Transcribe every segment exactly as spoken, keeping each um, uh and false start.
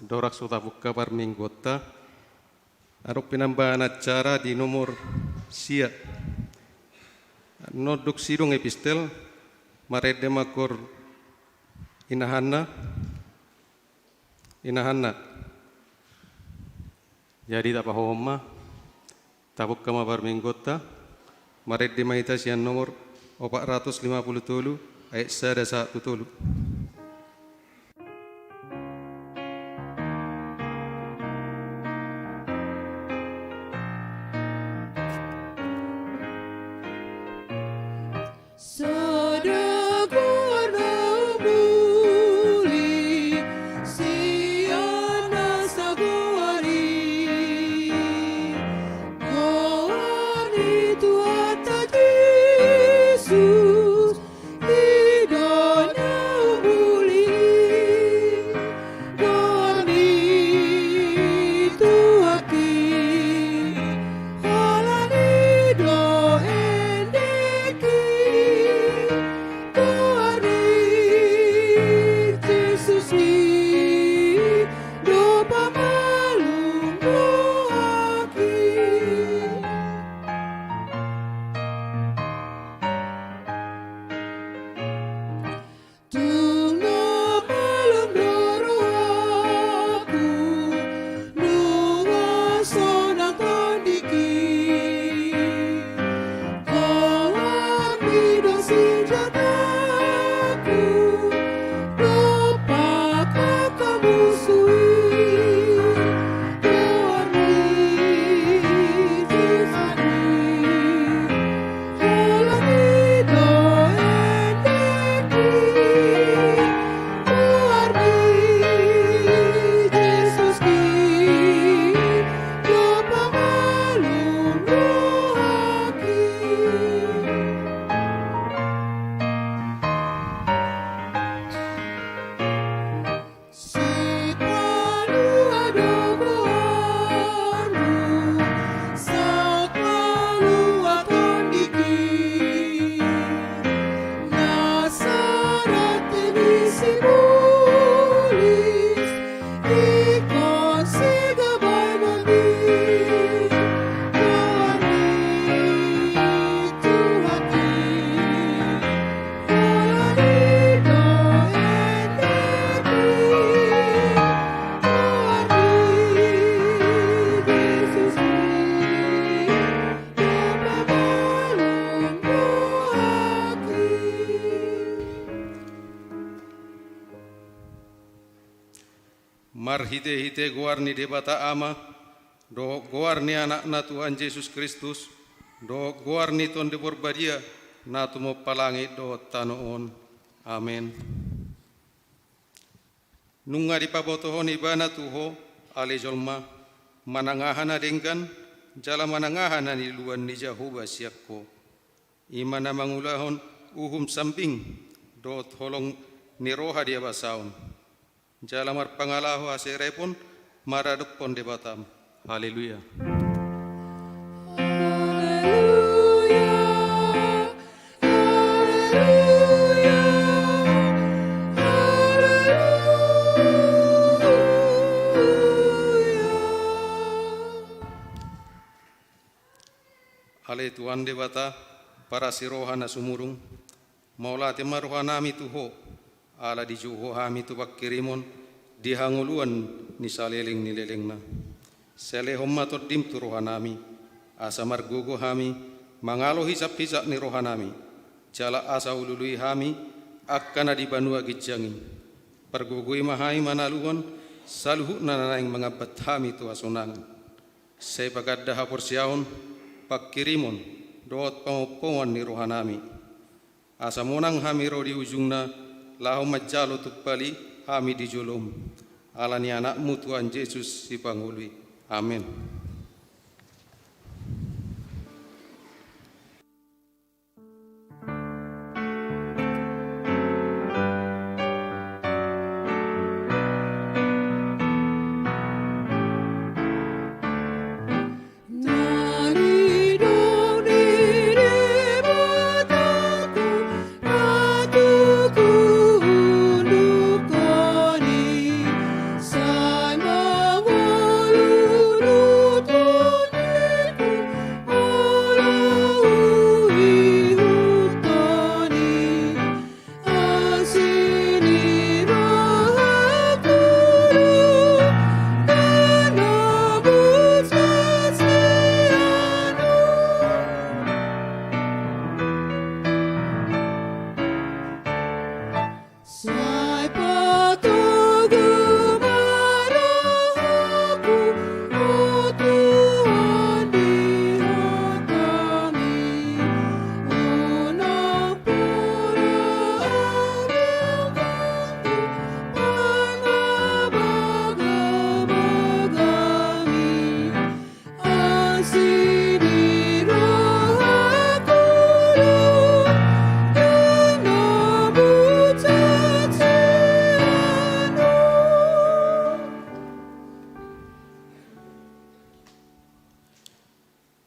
Andorang so tabuka parmingguonta, adong pe nambahan acara di nomor sia. Nonduk sidung epistel, marende ma gor inahanna, inahanna. Jadi tapahohom ma, tabuka ma parmingguonta, marende ma hita sian nomor opat ratus lima puluh tolu, ayat sada sahat tu tolu. Sada goar na umuli sian nasa goar i, goar ni Tuhanta Jesus, i do na umuli. Goar ni Tuhanki, halani do endeki, goar ni Jesus i do pamalum rohaki. Tung na malum do rohangku, nunga sonang tondingki. Goarmi do sinjataku, dompak angka musu i. Goarmi Tuhan i, halani do endeki, goarmi Jesus i do pamalum rohaki. Sipalua do goarmu, saut palua tondingki. Nasa rate ni sibolis, ingkon sigabanon i. Goarmi Tuhanki, marhitehite goar ni Debata Ama, dohot goar ni Anakna Tuhan Jesus Kristus, dohot goar ni Tondi Porbadia, na tumompa langit dohot tano on. Amen. Nunga dipabotohon Ibana tu ho, ale jolma, manang aha na denggan jala manang aha na niluan ni Jahowa sian ho. I ma na mangulahon uhum sambing dohot holong ni roha di habasaon, jala marpangalaho haserepon maradophon Debatam. Haleluya. Haleluya. Haleluya. Haleluya. Ale Tuhan Debata, parasi roha na sumurung, mauliate ma rohanami tu ho, ala dijou ho hami tu pangkirimon di hangoluan ni saleleng ni lelengna. Sai lehon ma Tondim tu rohanami, asa margogo hami mangalo hisap-hisap ni rohanami, jala asa ulului hami angka na di banua ginjang i. Pargogoi ma hami manaluhon saluhutna na naeng mangambat hami tu hasonangan. Sai paganda haporseaon, pangkirimon dohot pamompoman ni rohanami, asa monang hami ro di ujungna, laho manjalo tumpal i hami di jolom. Ala ni Anakmu Tuhan Jesus Sipangolu i. Amen. Na nidok ni Debata tu, ratuku unduk on i, sai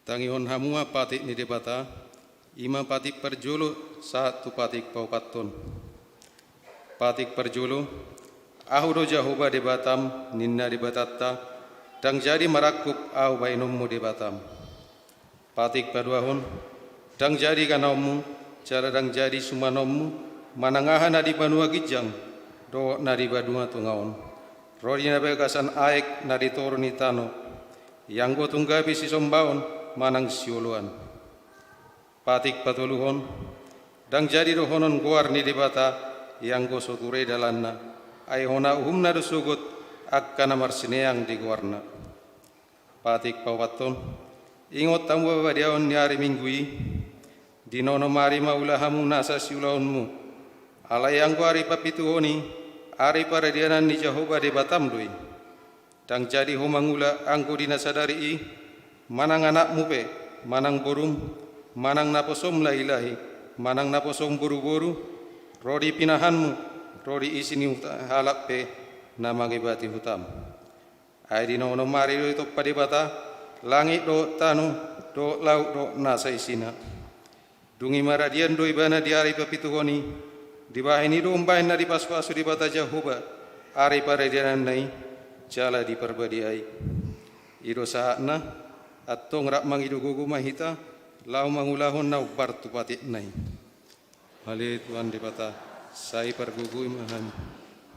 Tangihon hamu ma patik ni Debata, i ma patik parjolo sahat tu patik paopathon. Patik parjolo, Ahu do Jahowa Debatam, ninna Debatanta, ndang jadi marangkup Ahu bahenonmu Debatam. Patik paduahon, ndang jadi ganaonmu, jala ndang jadi sumanonmu, manang aha na di banua ginjang, dohot na di banua tonga on. Ro di na bagasan aek na di toru ni tano, ianggo tung gabe sisombaon manang sioloan. Patik patoluhon, ndang jadi dohonon goar ni Debata, ianggo so ture dalanna, ai hona uhumna do sogot angka na marsineang di goarna. Patik paopathon, ingot hamu pabadiaon ni ari Minggu i, di na onom ari ma ula hamu nasa siulaonmu. Alai anggo ari papituhon i, ari paradianan ni Jahowa Debatam do i. Ndang jadi ho mangula anggo di na sadari i, manang anakmu pe, manang borum, manang naposom lahilahi, manang naposom boruboru, ro di pinahanmu, ro di isi ni huta halak pe na mangebati hutam. Ai di na onom ari do ditompa Debata langit dohot tano, dohot laut dohot nasa isina. Dung i maradian do ibana di ari papituhon i, dibahen i do umbahen na dipasupasu Debata Jahowa ari paradiananna i, jala diparbadiai. I do sahatna, antong rap mangido gogo ma hita, laho mangulahon na hombar tu patikna i. Ale Tuhan Debata, sai pargogoi ma hami,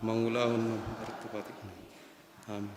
mangulahon na hombar tu patikna i. Amin.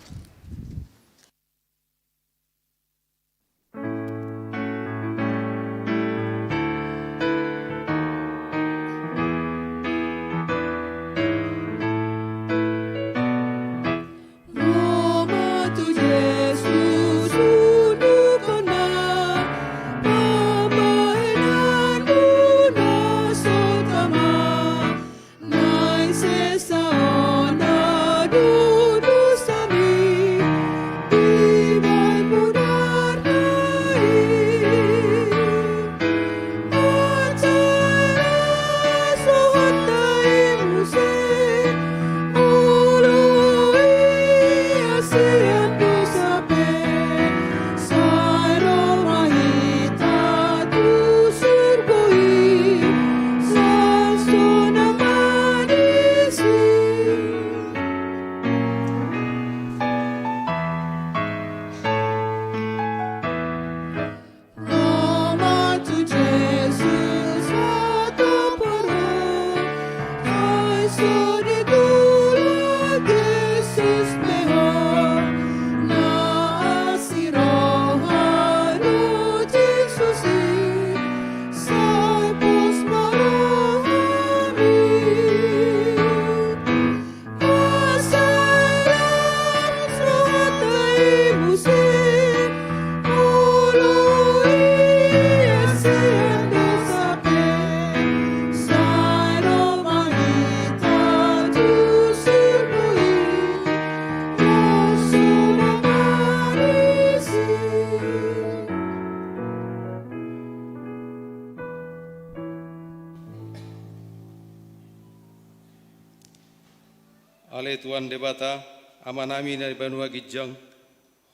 Ale Tuhan Debata, Amanami na di banua ginjang,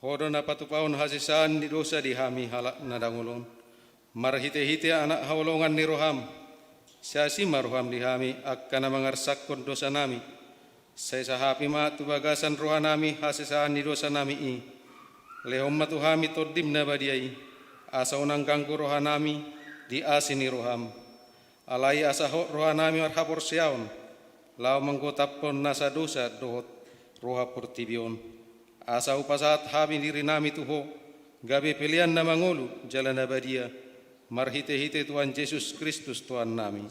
Ho do na patupahon hasesaan ni dosa di hami halak na dangol on, marhitehite Anak haholongan ni roham. Sai asi ma roham di hami angka na mangarsakhon dosanami. Sai sahapi ma tu bagasan rohanami hasesaan ni dosanami i. Lehon ma tu hami Tondim na badia i, asa unang ganggu rohanami di asi ni roham. Alai asa hot rohanami marhaporseaon, laho manggotaphon nasa dosa dohot roha portibi on. Asa hupasahat hami dirinami tu Ho, gabe pelean na mangolu jala na badia, marhitehite Tuhan Jesus Kristus Tuhannami.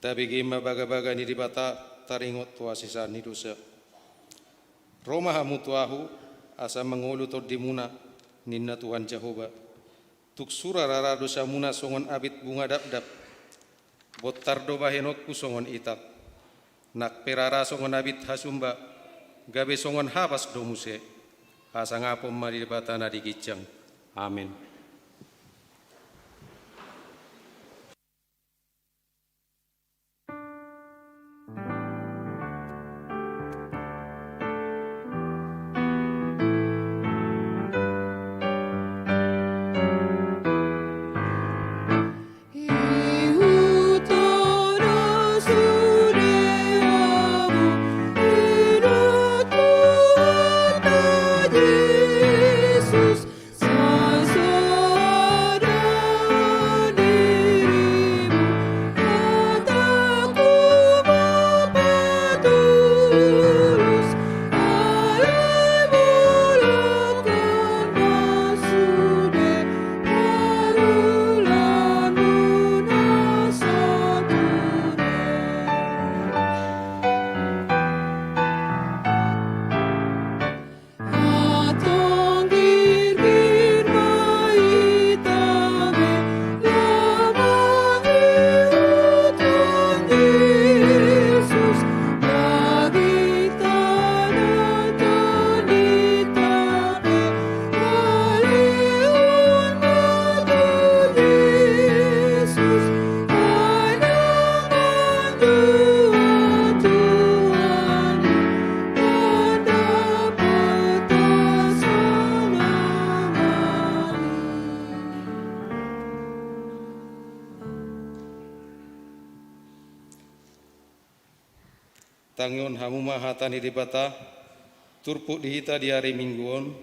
Tabege ma bagabaga ni Debata taringot tu hasesaan ni dosa. Ro ma hamu tu Ahu, asa mangolu tondimuna, ninna Tuhan Jahowa. Tung sura rara dosamuna songon abit bunga dapdap. Bontar do bahenonku songon itak. Nang pe rara songon abit hasumba, gabe songon hapas do muse. Hasangapon ma di Debata na di ginjang. Amen. Tangihon hamu ma hata ni Debata, turpuk di hita di ari Minggu on,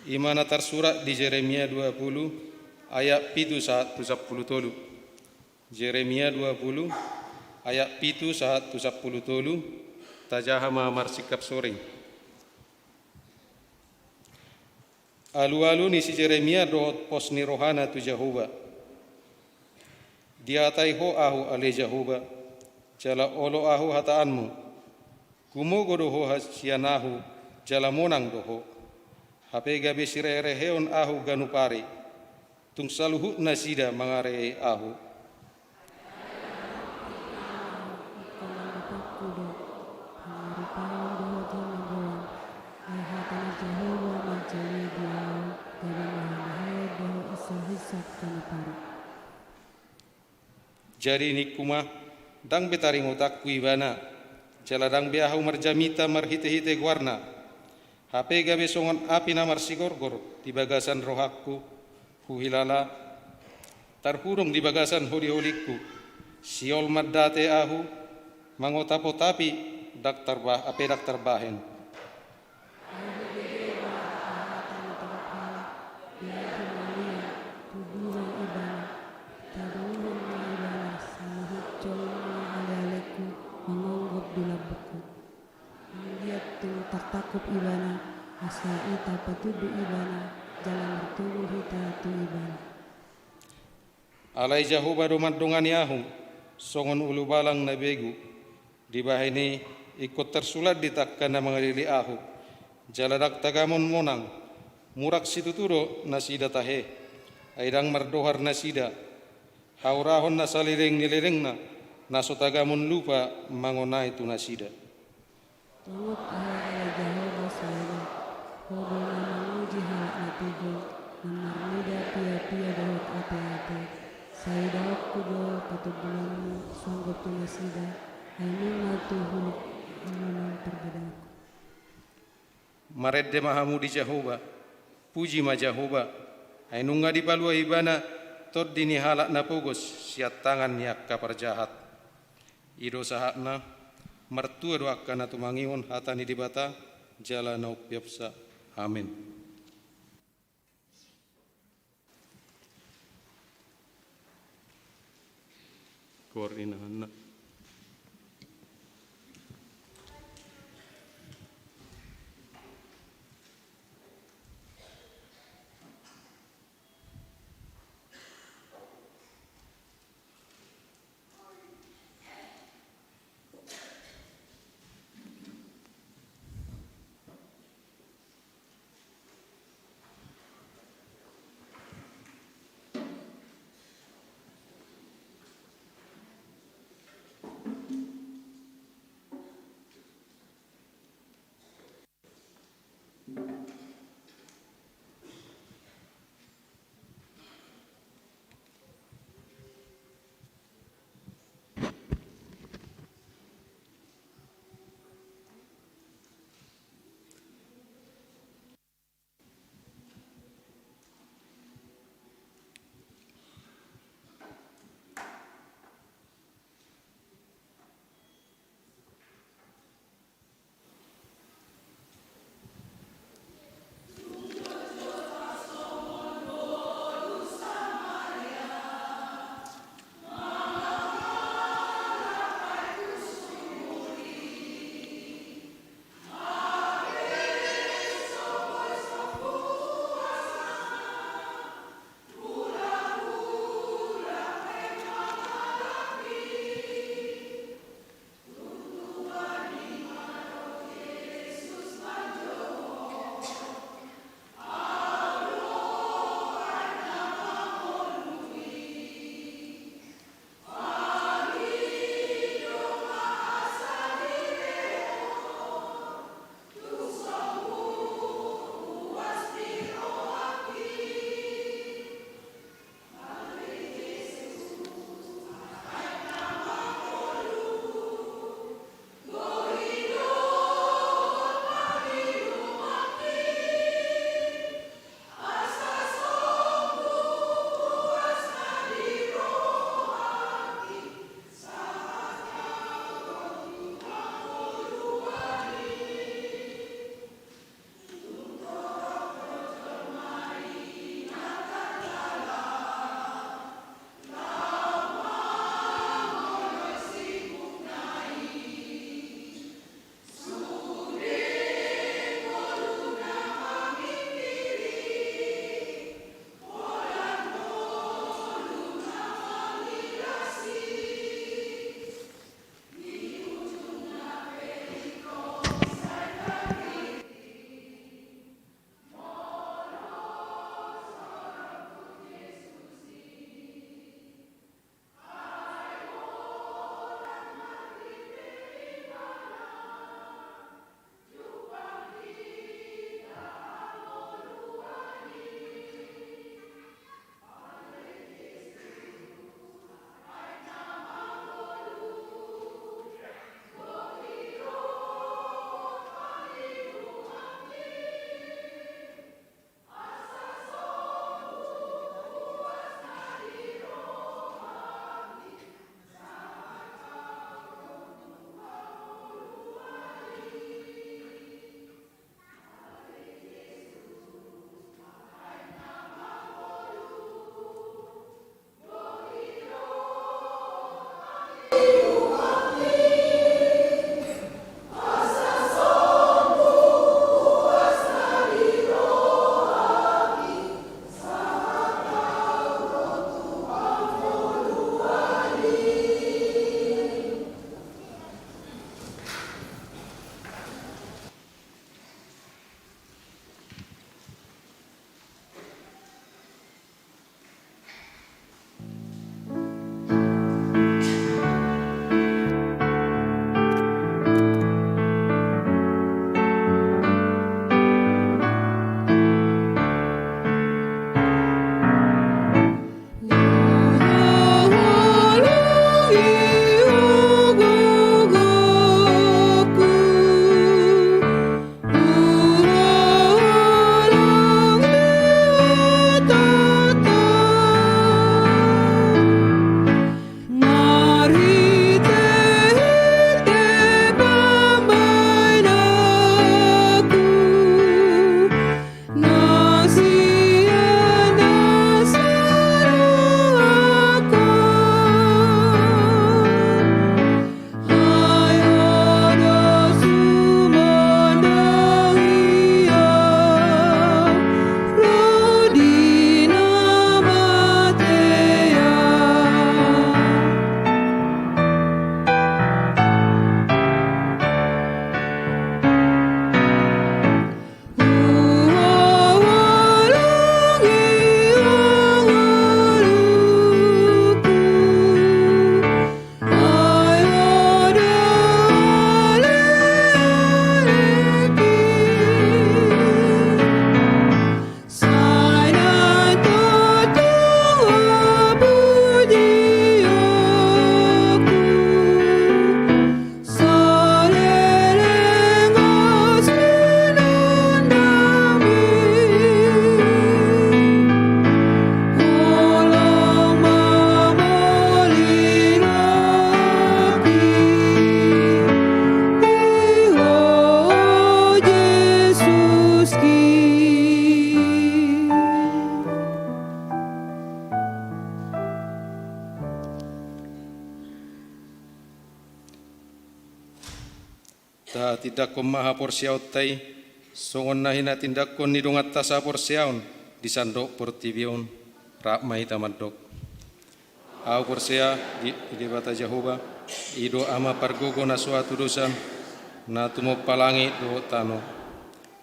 i ma na tarsurat di Jeremia dua pulu ayat pitu sahat tu sampulu tolu. Jeremia dua pulu ayat pitu sahat tu sampulu tolu, tajaha ma marsingkap soring. Alualu ni si Jeremia dohot pos ni rohana tu Jahowa. Dihatai ho ahu ale Jahowa, jala olo ahu hataanmu. Gumogo do ho sian ahu, jala monang do ho. Hape gabe sirehereheon ahu ganup ari. Tung saluhut nasida mangarehei ahu. Ingkon mandohonku do, pangarupaon dohot hamagoan, ai hata ni Jahowa manjalia di ahu, gabe marhahaeon dohot hisaphisap ganup ari. Jadi ningku ma, ndang be taringotanku ibana, jala ndang be ahu marjamita marhitehite goarna. Hape gabe songon api na marsigorgor di bagasan rohangku, huhilala, tarhurung di bagasan holiholingku, siol mandate ahu, mangotapotapi, ndang tarba-, hape ndang tarbahen. Ai hubege ma hata ni torop halak, di ahu maliang, tuduhon ibana, tadomuhon ma ibana, saluhut jolma alealengku, mangonggop di lambungku. Anggiat tung tartangkup ibana, asa hita patudu ibana, jala martogu hita tu ibana. Alai Jahowa do mandongani ahu, songon ulubalang na begu, dibahen i ingkon tarsulat di tangka na mangalili ahu, jala ndang tagamon monang, murak situtu do nasida tahe, ai ndang mardohar nasida, haurahon na saleleng ni lelengna, na so tagamon lupa mangonai tu nasida. Tongon ale Jahowa sada, ho do na manguji halak na tigor, na marnida piapia dohot ateate. Sai idaonku do patuduhonmu songgop tu nasida, ai nunga tu hulukmu nang parbadaonku. Marende ma hamu di Jahowa, puji ma Jahowa, ai nunga dipalua ibana tondi ni halak na pogos sian tangan ni angka parjahat. I do sahatna, martua do angka na tumangihon hata ni Debata, jala na umpeopsa. Amen. Koor inahanna. Tindanghon ma haporseaonta i, songon na hinatindanghon ni donganta sahaporseaon di sandok portibi on. Rap ma hita mandok. Ahu porsea di, di Debata Jahowa, i do Ama pargogo na so hatudosan, na tumompa langit dohot tano.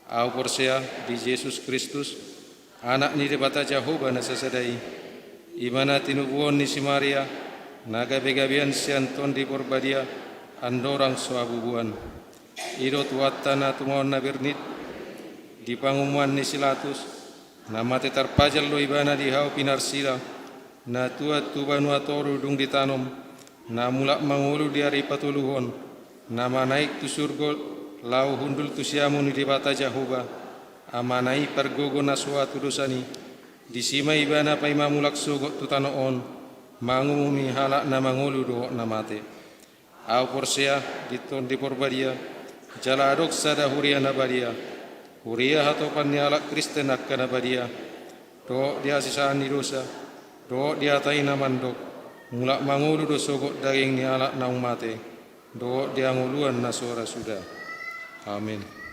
Ahu porsea di Jesus Kristus, Anak ni Debata Jahowa na sasada i, i ma na tinubuhon ni si Maria, na gabegabean sian Tondi Porbadia, andorang so habubuan. I do Tuhanta na tumaon na bernit, di pangumuan ni si Latus, na mate tarpajal do ibana di hau pinarsila, na tuat tu banua toru dung ditanom, na mulak mangolu di ari patoluhon, na manaek tu surgo, laho hundul tu siamun ni Debata Jahowa, Amana i pargogo na so hatudosan i, disi ma ibana paima mulak sogot tu tano on, mangumumi halak na mangolu dohot na mate. Ahu porsea di Tondi Porbadia, jala adong sada huria na badia, huria hatopan ni halak Kristen angka na badia, dohot di hasesaan ni dosa, dohot di hata i na mandok, mulak mangolu do sogot daging ni halak naung mate, dohot di hangoluan na so ra suda. Amen.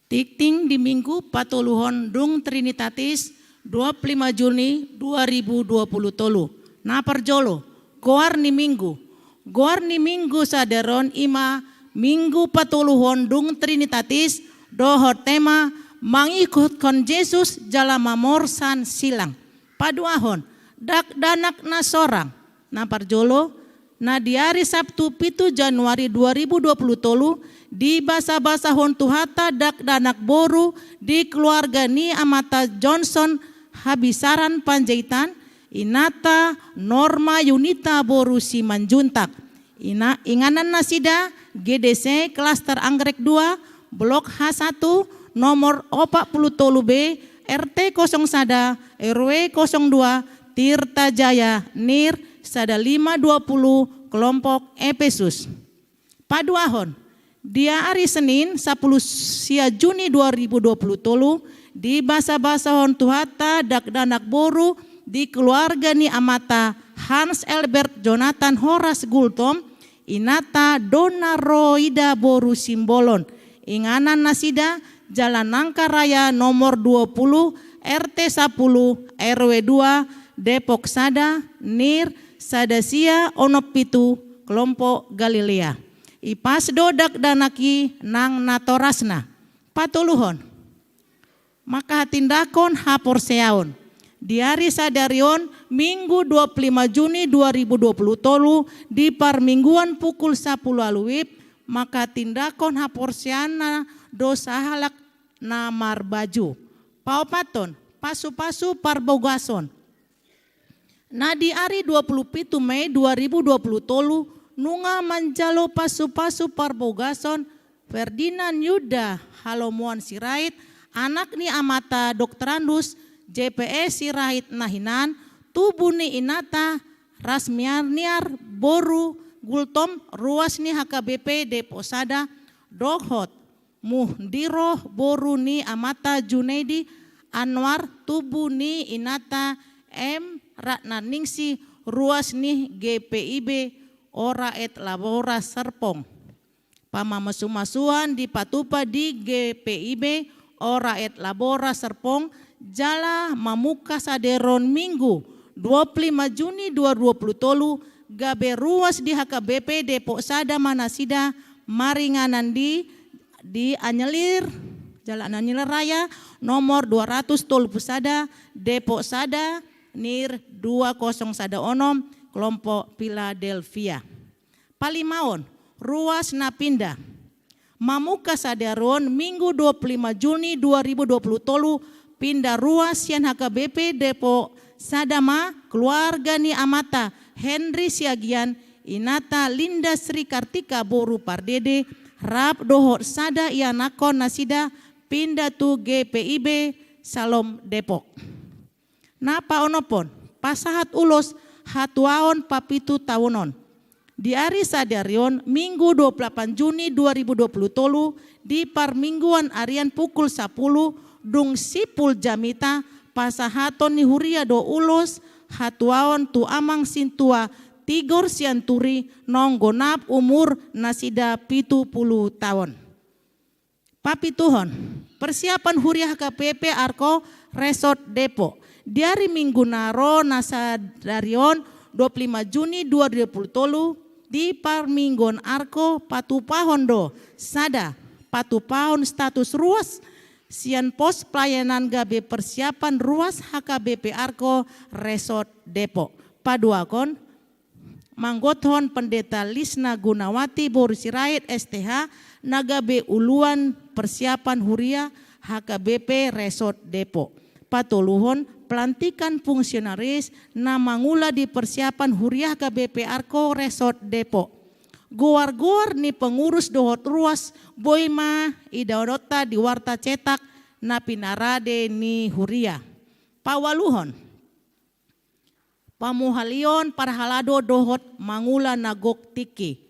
Tingting di Minggu patoluhon dung Trinitatis, dua puluh lima Juni dua ribu dua puluh tolu. Na parjolo, goar ni Minggu. Goar ni Minggu sadari on i ma Minggu patoluhon dung Trinitatis, dohot tema mangihuthon Jesus jala mamorsan silang. Paduahon, dakdanak na sorang. Na parjolo, na di ari Sabtu pitu Januari dua ribu dua puluh tolu, dibasabasahon Tuhanta dakdanak boru di keluarga ni amanta Johnson Habisaran Panjaitan, inanta Norma Yunita boru Simanjuntak. Ina, inganan nasida G D C Klaster Anggrek dua, Blok H satu, nomor opat puluh tolu B, R T kosong sada, R W kosong dua, Tirta Jaya, nir sada lima dua puluh, kelompok Epesus. Paduahon, di ari Senin, sapuluh sia Juni dua ribu dua puluh tolu, dibasabasahon Tuhanta dakdanak boru di keluarga ni amanta Hans Elbert Jonathan Horas Gultom, inanta Dona Roida boru Simbolon, inganan nasida Jalan Nangka Raya nomor dua puluh, R T sapuluh, R W dua, Depok sada, nir sada sia onom pitu, kelompok Galilea. Ipas do dakdanak i nang natorasna. Patoluhon, manghatindanghon haporseaon. Di ari sadari on, Minggu dua puluh lima Juni dua ribu dua puluh tolu, di parmingguan pukul sapuluh ualu WIB, manghatindanghon haporseaonna do sahalak na marbaju. Paopathon, pasupasu parbogason. Na di ari dua puluh pitu Mei dua ribu dua puluh tolu, nunga manjalo pasupasu parbogason Ferdinand Yuda Halomoan Sirait, anak ni amanta Doktorandus J P S Sirait na hinan, tubu ni inanta Rasmianiar boru Gultom, ruas ni H K B P Depok sada, dohot Muhdiro boru ni amanta Junaidi Anwar, tubu ni inanta M Ratnaningsih, ruas ni G P I B Ora et Labora Serpong. Pamamasumasuan dipatupa di G P I B Ora et Labora Serpong, jala mamungka sadari on Minggu dua puluh lima Juni dua ribu dua puluh tolu, gabe ruas di H K B P Depok sada ma nasida, maringanan di, di Anyelir, Jalan Anyelir Raya, nomor dua ratus tolu puluh sada, Depok sada, nir dua kosong sada onom, kelompok Philadelphia. Palimaon, ruas na pinda. Mamungka sadari on Minggu dua puluh lima Juni dua ribu dua puluh tolu, pinda ruas sian H K B P Depok sada ma keluarga ni amanta Henry Siagian, inanta Linda Sri Kartika boru Pardede, rap dohot sada ianakhon nasida, pinda tu G P I B Salom Depok. Na paonomhon, pasahat ulos hatuaon papitu taonon. Di ari sadari on, Minggu dua puluh delapan Juni dua ribu dua puluh tolu, di parmingguan arian pukul sapuluh, dung sipul jamita, pasahaton ni huria do ulos hatuaon tu amang sintua Tigor Sianturi, naung gonap umur nasida pitu puluh taon. Papituhon, persiapan huria H K B P Arko Resort Depok. Di ari Minggu na ro na sadari on, dua puluh lima Juni dua ribu dua puluh tolu, di parmingguan Arko patupahon do, sada, patupahon status ruas sian pos pelayanan gabe persiapan ruas H K B P Arko Resort Depok. Paduahon, manggothon Pendeta Lisna Gunawati boru Sirait S T H, na gabe uluan persiapan huria H K B P Resort Depok. Patoluhon, pelantikan fungsionaris na mangula di persiapan huria H K B P Arko Resort Depok. Goar-goar ni pengurus dohot ruas boi ma idaonta di warta cetak na pinarade ni huria. Paualuhon, pamuhalion parhalado dohot mangula na gok tingki.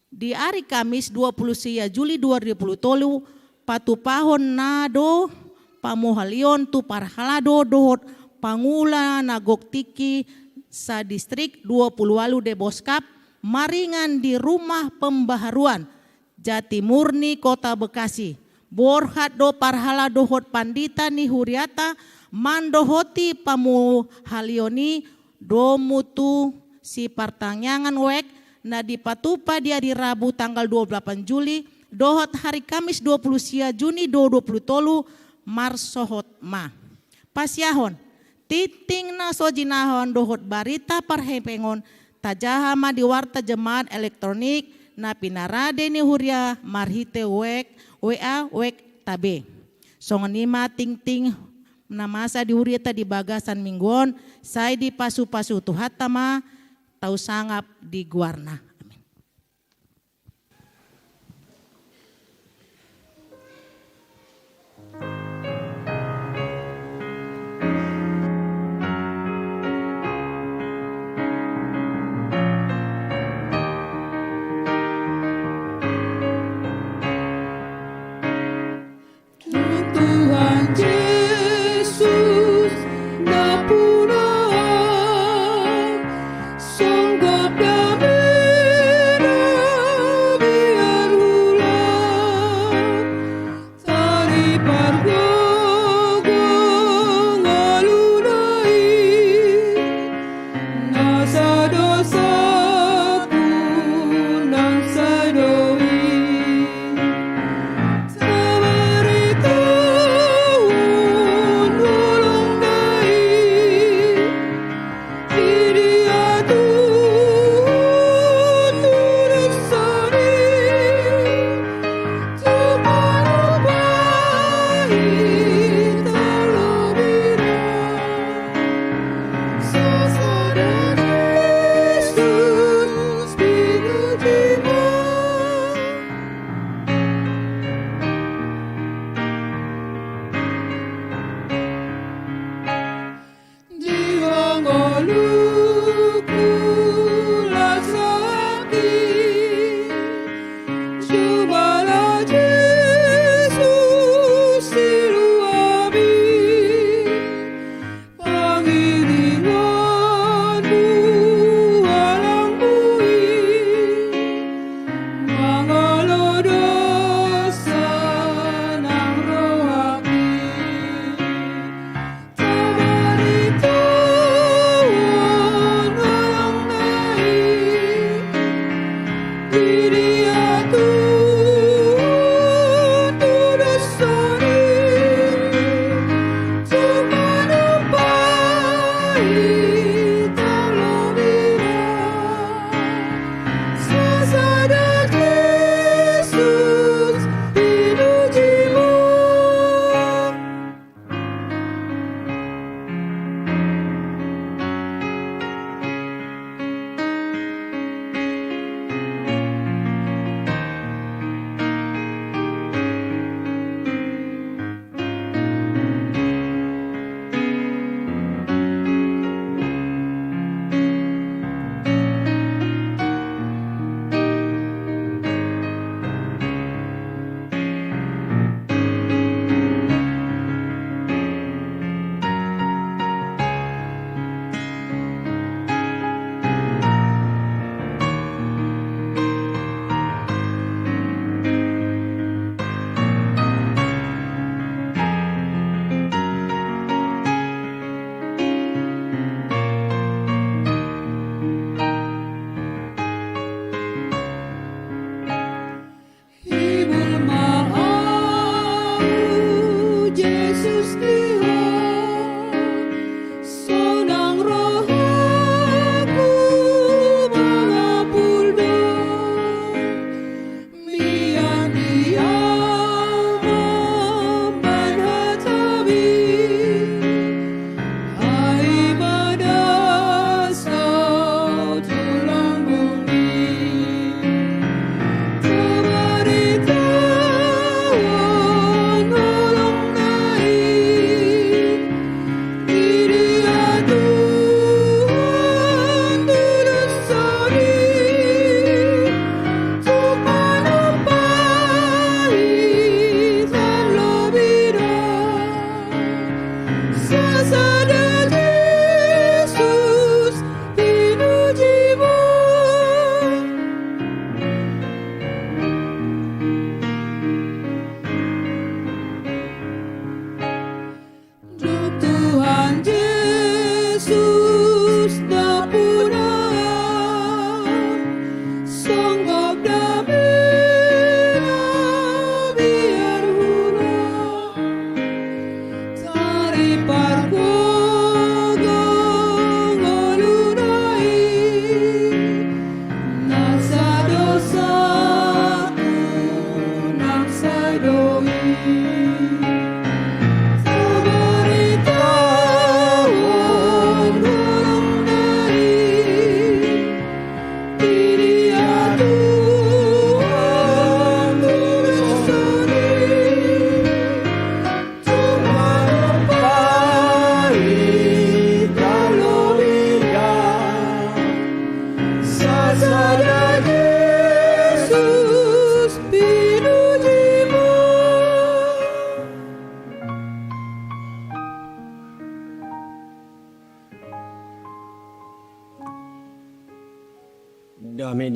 Di ari Kamis dua puluh sia Juli dua ribu dua puluh tolu, patupahonna do pamuhalion tu parhalado dohot pangula na gok tingki sadistrik dua puluh ualu Deboskap, maringan di Rumah Pembaharuan Jatimurni Kota Bekasi. Borhat do parhalado dohot pandita ni huriata mandohoti pamuhalion i domu tu sipartangiangan wijk na dipatupa di ari Rabu tanggal dua puluh delapan Juli dohot hari Kamis dua puluh sia Juni dua puluh tolu. Marsohot ma. Pasiahon, tingting na so jinahon dohot barita parhepeng on tajaha ma di warta jemaat elektronik na pinarade ni huria marhite wijk, W A wijk tabe. Songon i ma tingting na masa di huriata di bagasan minggu on, sai dipasupasu Tuhanta ma tau sangap di goarna. Amin. Tuhan Jesus, nampuna, songgop damena biar hulang, tali pargogo ngoluna i, na sada sapu nang sada i. Tabarita on holong na i, di dia tutu dosa ni, tu panupai talo bira. Sasada Jesus, pinuji ma. Di ngolungku las api, jumala Jesus siluami. Pangiringanmu halangmu i, mangalo dosa nang rohangki. Tabarita on halangna i, di dia tutu dosa ni, tu panupai talo bira. Sasada Jesus, pinuji ma.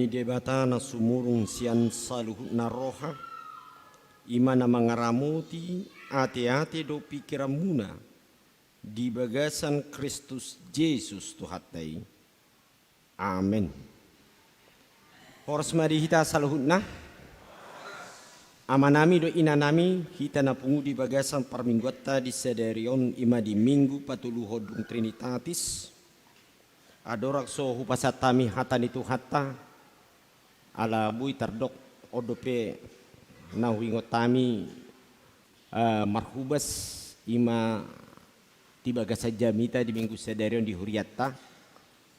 Debata na sumurung sian saluhutna roha, i ma na mangaramoti ateate dohot pingkiranmuna di bagasan Kristus Jesus Tuhanta i. Amen. Horas ma di hita saluhutna. Amanami dohot inanami, hita na pungu di bagasan parmingguanta di sadari on, i ma di Minggu patoluhon dung Trinitatis. Andorang so hupasahat hami hata ni Tuhanta, ala boi tardok on dope na huingot hami, eh, marhobas, i ma di bagasan jamita di Minggu sadari on di hurianta.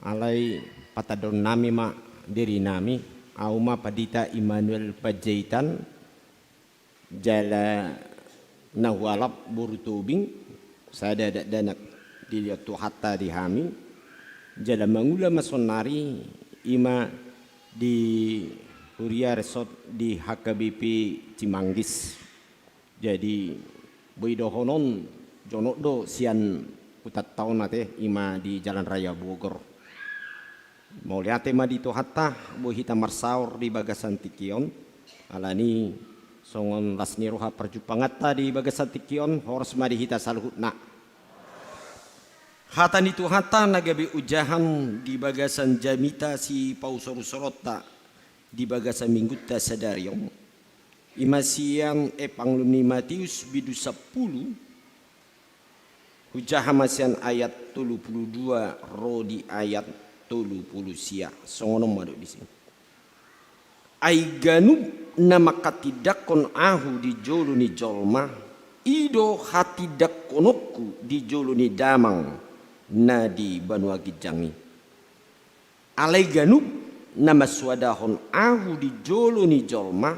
Alai patandahon nami ma dirinami, ahu ma Pandita Immanuel Panjaitan, jala na hualap boru Tobing, sada dakdanak dilehon Tuhanta di hami, jala mangula ma saonnari, i ma di huria resort di H K B P Cimanggis. Jadi, boi dohonon, jonok do sian hutanta on ate, i ma di Jalan Raya Bogor. Mauliate ma di Tuhanta, boi hita marsaor di bagasan tingki on, alani songon las ni roha parjumpanganta di bagasan tingki on, horas ma di hita saluhutna. Hata ni Tuhanta na gabe ojahan di bagasan jamita sipausor-usoronta di bagasan minggunta sadari on. I ma sian Evangelium ni Matius bindu sampulu, hujaha ma sian ayat tolu pulu dua ro di ayat tolu pulu sia. Songon on ma dok disi. Ai ganup na manghatindanghon Ahu di jolo ni jolma, i do hatindanghononku di jolo ni Damang na di banua ginjang i. Alai ganup na mansoadahon Ahu di jolo ni jolma,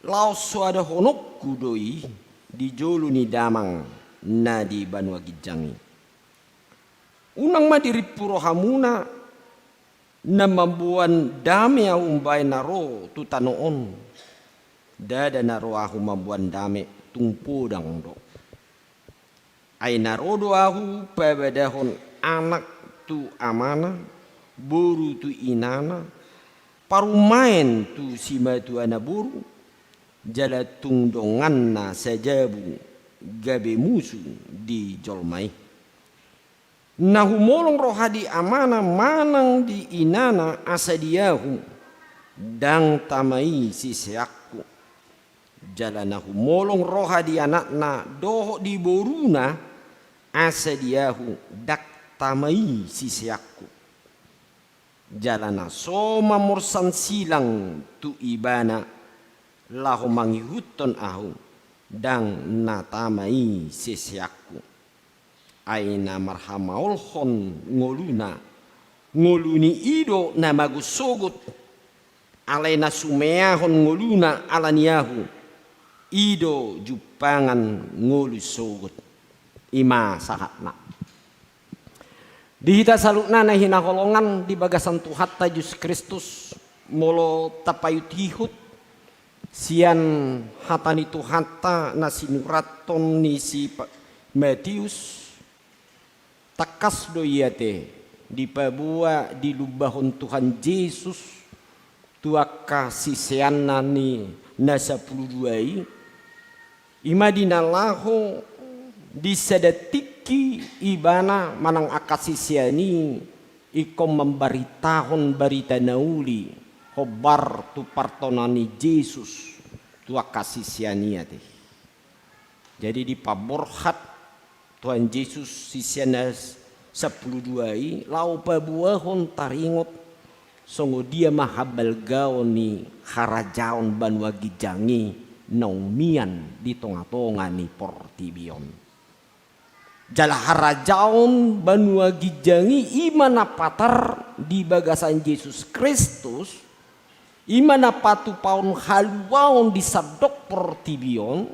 laos soadahononku do i di jolo ni Damang na di banua ginjang i. Unang ma dirimpu rohamuna, na mamboan dame Ahu umbahen na ro tu tano on. Ndada na ro Ahu mamboan dame, tung podang do. Ai na ro do Ahu pabadahon anak tu amana, boru tu inana, parumaen tu simatuana boru, jala tung donganna sajabu gabe musu di jolma i. Na humolong roha di amana manang di inana asa di Ahu, ndang tama i siseanku. Jala na humolong roha di anakna dohot di boruna asa di Ahu, ndang tama i siseanku. Jala na so mamorsan silang tu ibana laho mangihuthon Ahu, ndang na tama i siseanku. Ai na marhamaolhon ngoluna, ngolu ni i do na mago sogot. Alai na sumeahon ngoluna ala ni Ahu, i do jumpangan ngolu sogot. I ma sahatna. Di hita saluhutna na hinaholongan di bagasan Tuhanta Jesus Kristus, molo tapaihut-ihut sian hata ni Tuhanta na sinurathon ni si Pa-, Matius, tangkas do i ate dipaboa, dilumbahon Tuhan Jesus tu angka siseanna ni na sampulu dua i, i ma di na laho di sada tingki ibana manang angka sisean i ingkon mambaritahon barita na uli hombar tu partonaan ni Jesus tu angka sisean i ate. Jadi dipaborhat Tuhan Jesus siseanna sampulu dua i laho paboahon taringot songon dia ma habalgaon ni harajaon banua ginjang i naung mian di tonga-tonga ni portibi on. Jala harajaon banua ginjang i, i ma na patar di bagasan Jesus Kristus, i ma na patupaon haluaon di sandok portibi on,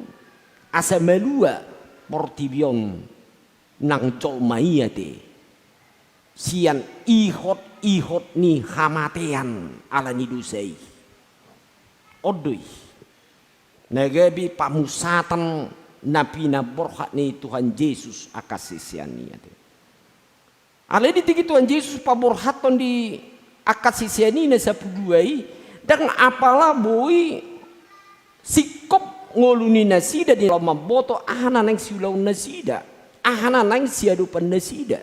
asa malua portibi on nang jolma i ate sian ihot-ihot ni hamatean ala ni dosa i. On do i na gabe pamusatan na pinaborhat ni Tuhan Jesus angka sisean i ate. Alai di tingki Tuhan Jesus paborhathon di Angka sisean i na sapuluh dua i, ndang apala boi singkop ngolu ni nasida di laho mamboto aha na naeng siulaon nasida, aha na naeng siadopan nasida.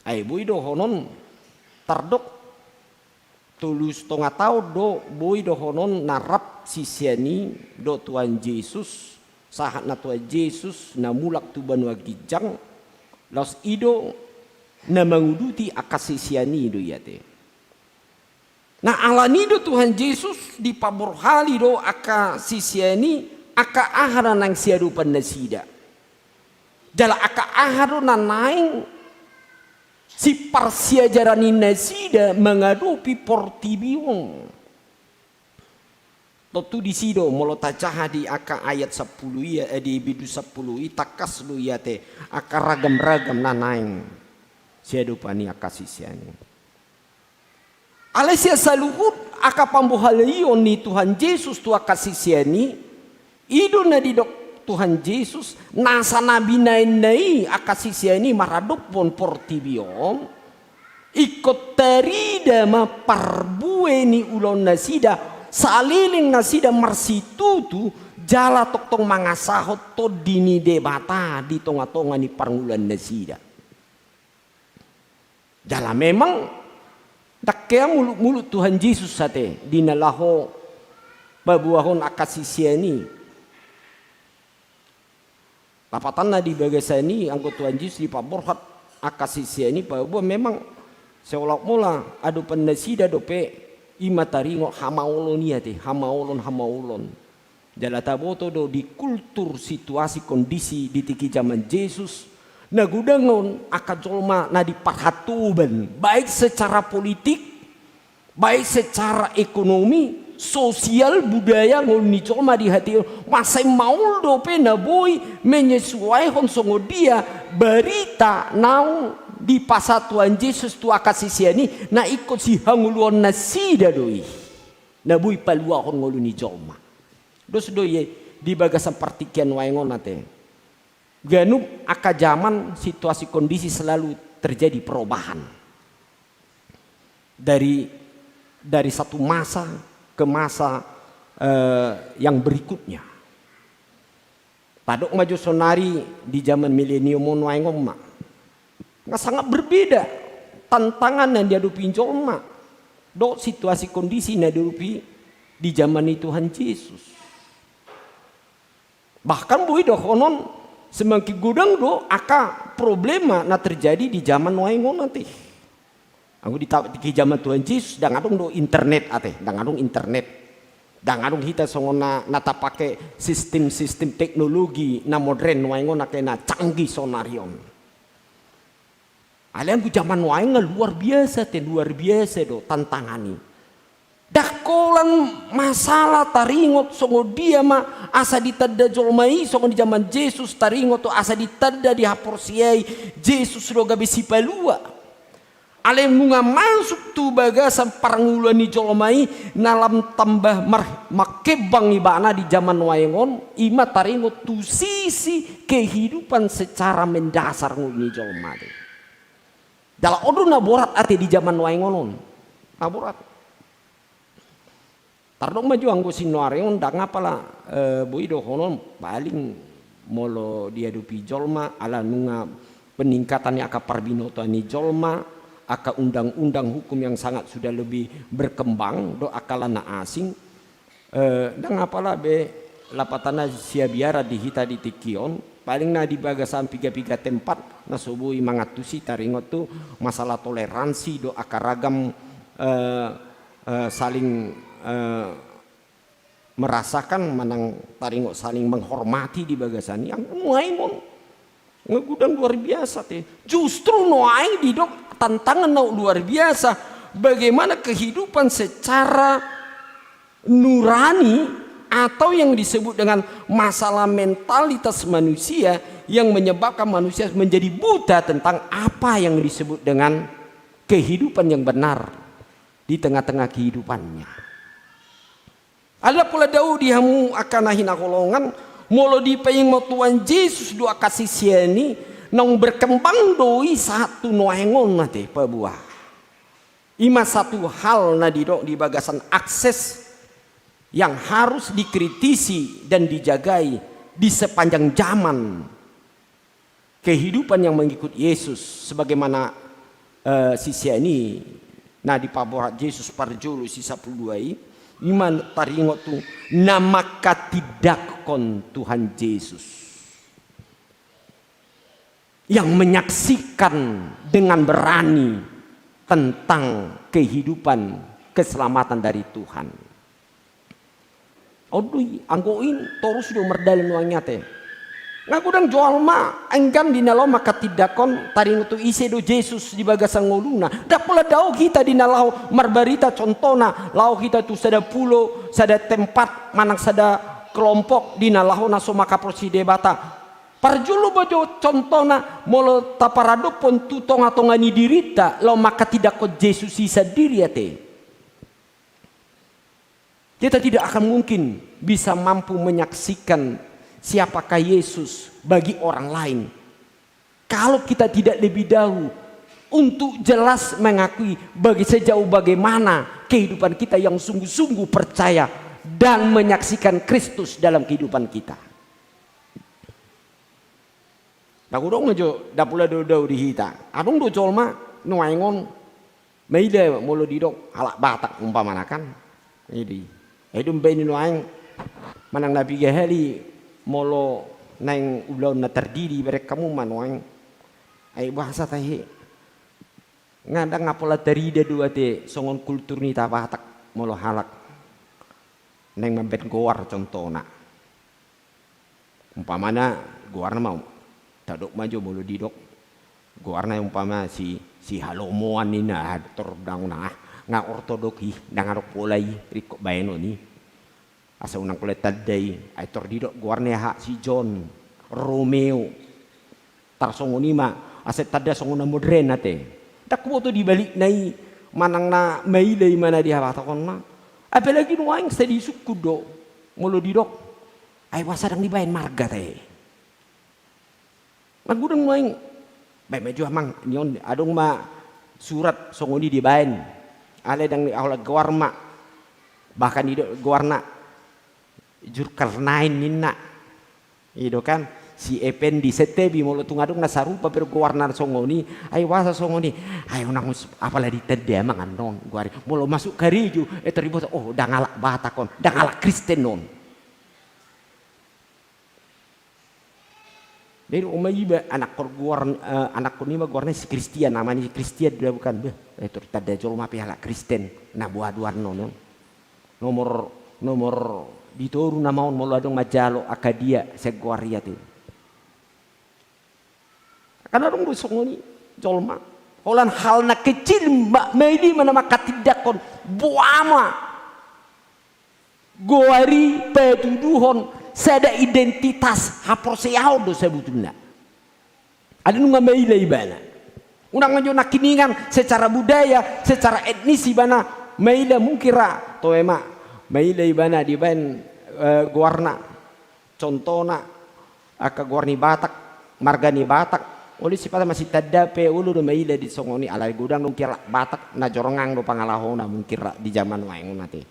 Ai boi dohonon tardok tolu satonga taon do boi dohonon na rap sisean i dohot Tuhan Jesus, sahat na Tuhan Jesus na mulak tu banua ginjang, laos i do na manguduti angka sisean i do i ate. Na alani do Tuhan Jesus dipaborhali do angka sisean i angka aha na naeng siadopan nasida. Jala angka aha do na naeng siparsiajarani nasida mangadopi portibi on. Tontu disi do molo tajaha di angka ayat sapuluh i, eh, di bindu sapuluh i tangkas do i ate angka ragam-ragam na naeng siadopan ni angka sisean i. Alai sian saluhut angka pambohalion ni Tuhan Jesus tu angka sisean i, i do na didok Tuhan Jesus, nasa na binaenna i angka sisean i maradophon portibi on, ingkon tarida ma parbue ni ulaon nasida, saleleng nasida marsitutu jala tongtong mangasahon Tondi ni Debata di tonga-tonga ni parngoluan nasida. Jala memang ndang hea mulut-mulut Tuhan Jesus ate di na laho paboahon angka sisean i. Lapatanna di bagasan i anggo Tuhan Jesus dipaborhat angka sisean i paboa memang seolah-olah adopan nasida dope i ma taringot hamaolon i ate, hamaolon, hamaolon. Jala taboto do di kultur, situasi, kondisi di tingki jaman Jesus, na godang on angka jolma na diparhatoban, baik secara politik, baik secara ekonomi, sosial, budaya, ngolu ni jolma di hatiha on. Mansai maol dope na boi menyesuaihon songon dia barita naung dipasahat Tuhan Jesus tu angka sisean i, na ingkon sihangoluan nasida do i na boi paluahon ngolu ni jolma. Dos do i di bagasan partingkian nuaeng on ate. Ganup angka jaman, situasi, kondisi selalu terjadi perubahan. Dari, dari satu masa ke masa, eh, yang berikutnya. Tadok ma jo sonari di jaman milenium on nuaeng on ma. Nga sangat berbeda tantangan na diadopi jolma dohot situasi kondisi na diadopi di jaman ni Tuhan Jesus. Bahkan boi dohonon semakin godang do angka problema na terjadi di jaman nuaeng on ate. Anggo di ta-, di jaman Tuhan Jesus ndang adong do internet ate, ndang adong internet. Ndang adong hita songon na, na tapake sistem-sistem teknologi na modern nuaeng on ate na canggih sonari on. Alai anggo jaman nuaeng nga luar biasa ate, luar biasa do tantangan i. Ndang holan masalah taringot songon dia ma asa ditanda jolma i songon di jaman Jesus taringot do asa ditanda dihaporseai Jesus do gabe sipalua. Alai nunga masuk tu bagasan parngoluan ni jolma i na lam tambah mar-, mangkembang ibana di jaman nuaeng on, i ma taringot tu sisi kehidupan secara mendasar ngolu ni jolma i. Jala on do na borat ate di jaman nuaeng on. Na borat. Tardok ma jo anggo sinuaeng on ndang apala, eh, boi dohonon paling molo diadopi jolma ala nunga peningkatan ni angka parbinotoan ni jolma, angka undang-undang hukum yang sangat sudah lebih berkembang, do angka na asing, eh, ndang apala be lapatanna siabiaran di hita di tingki on, paling na di bagasan piga-piga tempat na so boi mangantusi taringot tu masalah toleransi do angka ragam, eh, eh, saling, eh, merasakan manang taringot saling menghormati di bagasan i. Anggo nuaeng on nga godang luar biasa ate. Justru nuaeng didok tantangan na luar biasa, bagaimana kehidupan secara nurani atau yang disebut dengan masalah mentalitas manusia yang menyebabkan manusia menjadi buta tentang apa yang disebut dengan kehidupan yang benar di tengah-tengah kehidupannya. Ala pola dao di hamu angka na hinaholongan, molo dipaingot Tuhan Jesus do angka sisean i, naung berkembang do i sahat tu nuaeng on ate paboa. Ima satu hal na didok di bagasan akses yang harus dikritisi dan dijagai di sepanjang zaman kehidupan yang mengikut Yesus, sebagaimana, eh, sisian i na dipaboa Jesus parjolo si sampulu dua i, ima taringot tu na manghatindanghon Tuhan Jesus, yang menyaksikan dengan berani tentang kehidupan keselamatan dari Tuhan. On do i, anggo i torus do mardalan nuaeng ate. Nga godang jolma enggan di na laho manghatindanghon taringot tu ise do Jesus di bagasan ngoluna. Ndang pola dao hita di na laho marbarita, contohna laho hita tu sada pulo, sada tempat manang sada kelompok di na laho na so manghaporseai Debata. Parjolo ma jo contohna molo taparadophon tu tongatonga ni dirinta laho manghatindanghon Jesus i sandiri ate. Kita tidak akan mungkin bisa mampu menyaksikan siapakah Yesus bagi orang lain kalau kita tidak lebih dahulu untuk jelas mengakui bagi sejauh bagaimana kehidupan kita yang sungguh-sungguh percaya dan menyaksikan Kristus dalam kehidupan kita. Ndang adong jo, ndang pola dao-dao di hita. Adong do jolma nuaeng on maila molo didok halak Batak umpamana kan. Jadi, ai do umbahen i nuaeng manang na piga hali molo naeng ulaon na tardidi ibereng hamu ma nuaeng. Ai boasa tahe? Nga ndang pola tarida do ate songon kultur ni hita Batak molo halak naeng mambahen goar contohna. Umpamana goarna ma, tadok ma jo molo didok goarna umpama si, si Halomoan ninna, ah, tor ndang unang, ah, nga ortodok i, ndang adong pola i ringkot bahenon i. Asa unang pola tanda i, ai tor didok goarna aha, si John, Romeo. Tarsongon i ma, asa tanda songon na modern ate. Ndang huboto di balikna i manang na maila i ma na dihabatahonna. Apalagi nuaeng sai disungkun do molo didok. Ai boasa ndang dibahen marga tahe? Ndang godang nuaeng. Bahen ma jo amang, nion adong ma surat songon i dibahen. Alai ndang diaholan goar ma. Bahkan didok goarna Zulkarnain ninna. I do kan, si Effendi Settebi, molo tung adong na sarupa pe goarna songon i, ai boasa songon i, ai unang us-, apala ditanda amang annon goar i, molo masuk karejo, eh, tor diboto, oh, ndang halak Batak on, ndang halak Kristen on. Jadi, oma iba, anakkon goar, eh, anakkon i ma goarna si Kristian, nama ni Kristian do bukan, beh, eh, tor tanda jolma pe halak Kristen, na boha do annon, eh. Nomor, nomor di toru nama on molo adong manjalo angka dia sian goar i ate. Kan adong do songon i jolma. Holan hal na kecil ma, maila i ma na manghatindanghon, boha ma. Goar i patuduhon sada identitas haporseaon do sabutulna. Alai nunga maila ibana. Unang ma jo nangkiningan secara budaya, secara etnis ibana maila, mungkin ra toe ma maila ibana dibahen, eh, goarna. Contohna angka goar ni Batak, marga ni Batak. Olo sipata masitanda pe olo do maila di songon i, alai godang do mungkin halak Batak na jornang do pangalahona mungkin ra di jaman nuaeng on ate.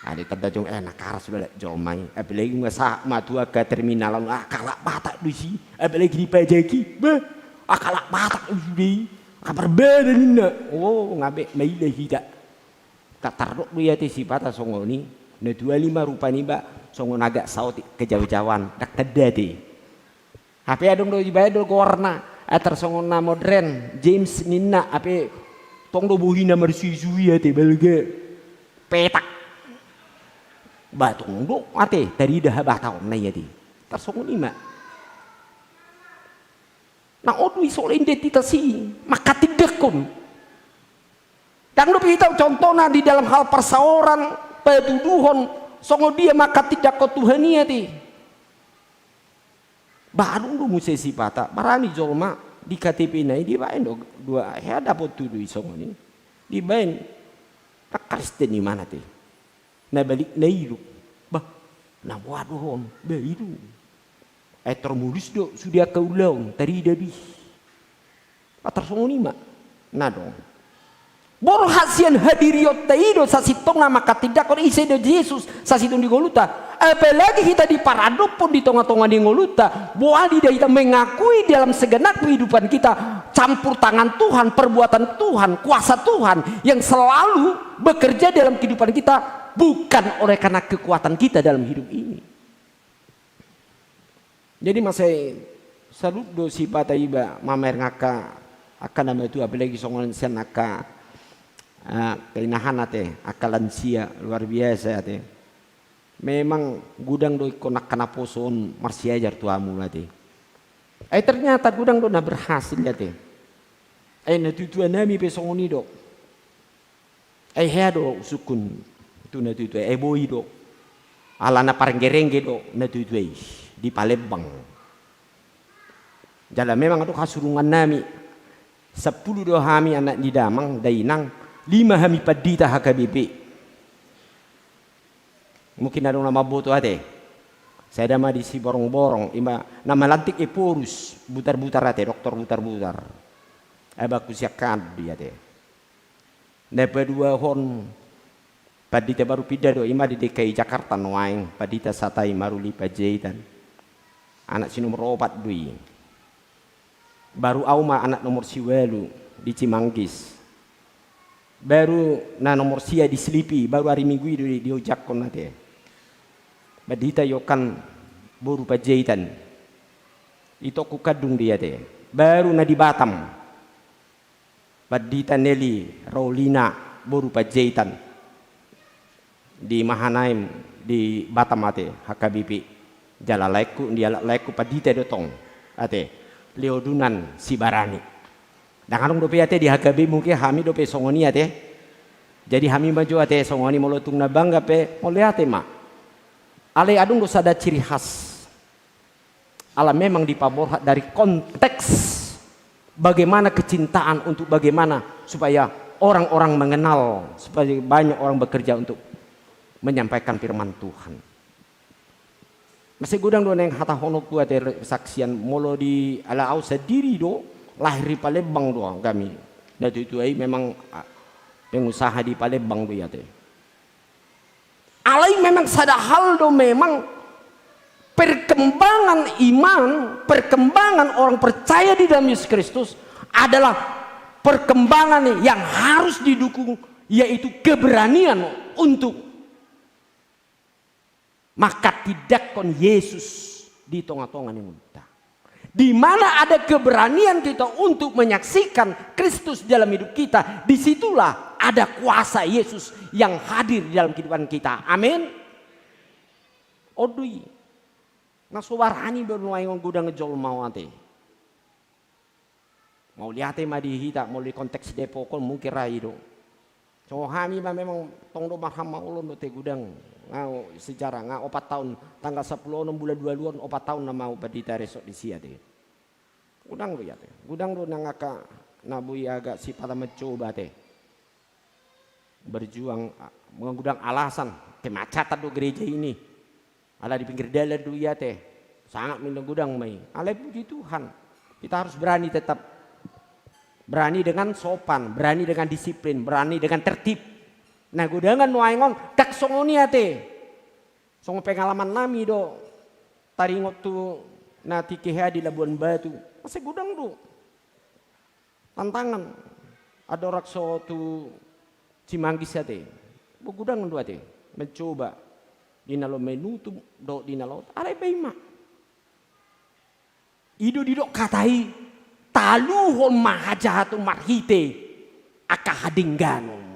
Alai tanda jong, eh, na karas do halak jolma i. Apalagi nga sahat ma tu angka terminal on, ah, halak Batak do isi. Apalagi dipajaki, bah, ah, halak Batak do sude i. Angka parbada ninna. Oh, nga be maila hita. Tatardok do i ate sipata songon i. Na tuali ma rupa niba songon agak saotik kejaujauan. Ndang tanda ate. Hape adong do dibahen do goarna, eh, tarsongon na modern, James ninna, hape tong do bohina marsuisui ate, balga, petak. Ba tong do ate tarida habatahonna i ate. Tarsongon i ma. Na on do i soal identitas i, manghatindanghon. Ndang dope hita contohna di dalam hal parsaoran, patuduhon, songon dia manghatindanghon Tuhan i ate. Ba adong do muse sipata, barani jolma di K T P-na i dibahen do dua, hea dapot tudu i songon i. Dibahen, na Kristen i ma na ate. Na balikna i do. Bah, na boha do on, bah i do. Ai tor mulus do sude angka ulaon, tarida do i. Ba tarsongon i ma. Na adong. Borhat sian hadirionta i do sasintongna manghatindanghon ise do Jesus sasintong di ngolunta. Apalagi hita diparadophon di tonga-tonga ni ngolunta, boha do hita mengakui dalam segenap kehidupan kita campur tangan Tuhan, perbuatan Tuhan, kuasa Tuhan yang selalu bekerja dalam kehidupan kita, bukan oleh karena kekuatan kita dalam hidup ini. Jadi masa i salut do sipata iba mamereng angka, angka na matua, apalagi songon sian angka, ah, keinahan ate, angka lansia, luar biasa ate. Memang godang do ingkon angka naposo on marsiajar tu hamu ate. Eh, ternyata godang do na berhasil ate. Eh, natuatua nami pe songon i do. Eh, hea do sungkun tu natuatua, eh, boi do. Alana parenggerengge do natuatua i di Palembang. Jala memang adong hasurungan nami. Sampulu do hami anak ni damang, dainang, lima hami pandita H K B P. Mungkin adong na mamboto ate. Sada ma di Siborongborong, ima na malantik Ephorus, Butarbutar ate, doktor Butarbutar. Abangku siangkangan do i ate. Na paduahon pandita baru pinda do, ima di D K I Jakarta nuaeng, pandita Satai Maruli Panjaitan. Anak si nomor opat do i. Baru au ma anak nomor siualu di Cimanggis. Baru na nomor sia di Slipi, baru ari Minggu i do di, diojakhon ate. Pandita Yokan boru Panjaitan. Itongku kandung do i ate. Baru na di Batam. Pandita Neli Rolina boru Panjaitan di Mahanaim di Batam ate, H K B P. Jala laengku, di halak laengku pandita do tong ate, Leo Dunan Sibarani. Ndang adong dope ate di H K B P, mungkin hami dope songon i ate. Jadi hami ma jo ate songon i, molo tung na bangga pe mauliate ma. Alai adong do sada ciri khas. Ala memang dipaborhat dari konteks bagaimana kecintaan untuk bagaimana supaya orang-orang mengenal, supaya banyak orang bekerja untuk menyampaikan firman Tuhan. Masa i godang do naeng hatahononku ate, saksian, molo di ala au sandiri do, lahir di Palembang do hami. Natuatua i memang, ah, pengusaha di Palembang do i ate. Alai memang sada hal do memang, perkembangan iman, perkembangan orang percaya di dalam Yesus Kristus adalah perkembangan yang harus didukung, yaitu keberanian untuk manghatindanghon Yesus di tonga-tonga ni ngolunta. Di mana ada keberanian kita untuk menyaksikan Kristus dalam hidup kita, disitulah ada kuasa Yesus yang hadir di dalam kehidupan kita. Amin. On do i. Na so barani be nuaeng on godang jolma on ate. Mauliate ma di hita, molo di konteks Depok on mungkin ra i do. So hami ma memang tong do marhamaolon do ate, godang. Nga sejarah, nga opat taon, tanggal sampulu onom bulan dua pulu on, opat taon nama au pandita resort disi ate. Godang do i ate. Godang do nang angka na boi agak sipata mencoba ate. Berjuang, a, godang alasan, kemacetan do gereja ini. Ala di pinggir dalan do i ate. Sangat mendang godang ma i. Alai puji Tuhan. Kita harus berani tetap. Berani dengan sopan, berani dengan disiplin, berani dengan tertib. Na godangan nuaeng on, ndang songon i ate. Songon pengalaman nami do. Taringot tu na tingki hea di Labuan Batu. Masa i godang do tantangan. Andorang so tu Cimanggis ate. Begodang do ate. Mencoba. Di na laho Menutup dohot di na laho. Alai baen ma. I do didok hata i, taluhon ma hajahaton marhite angka hadengganon.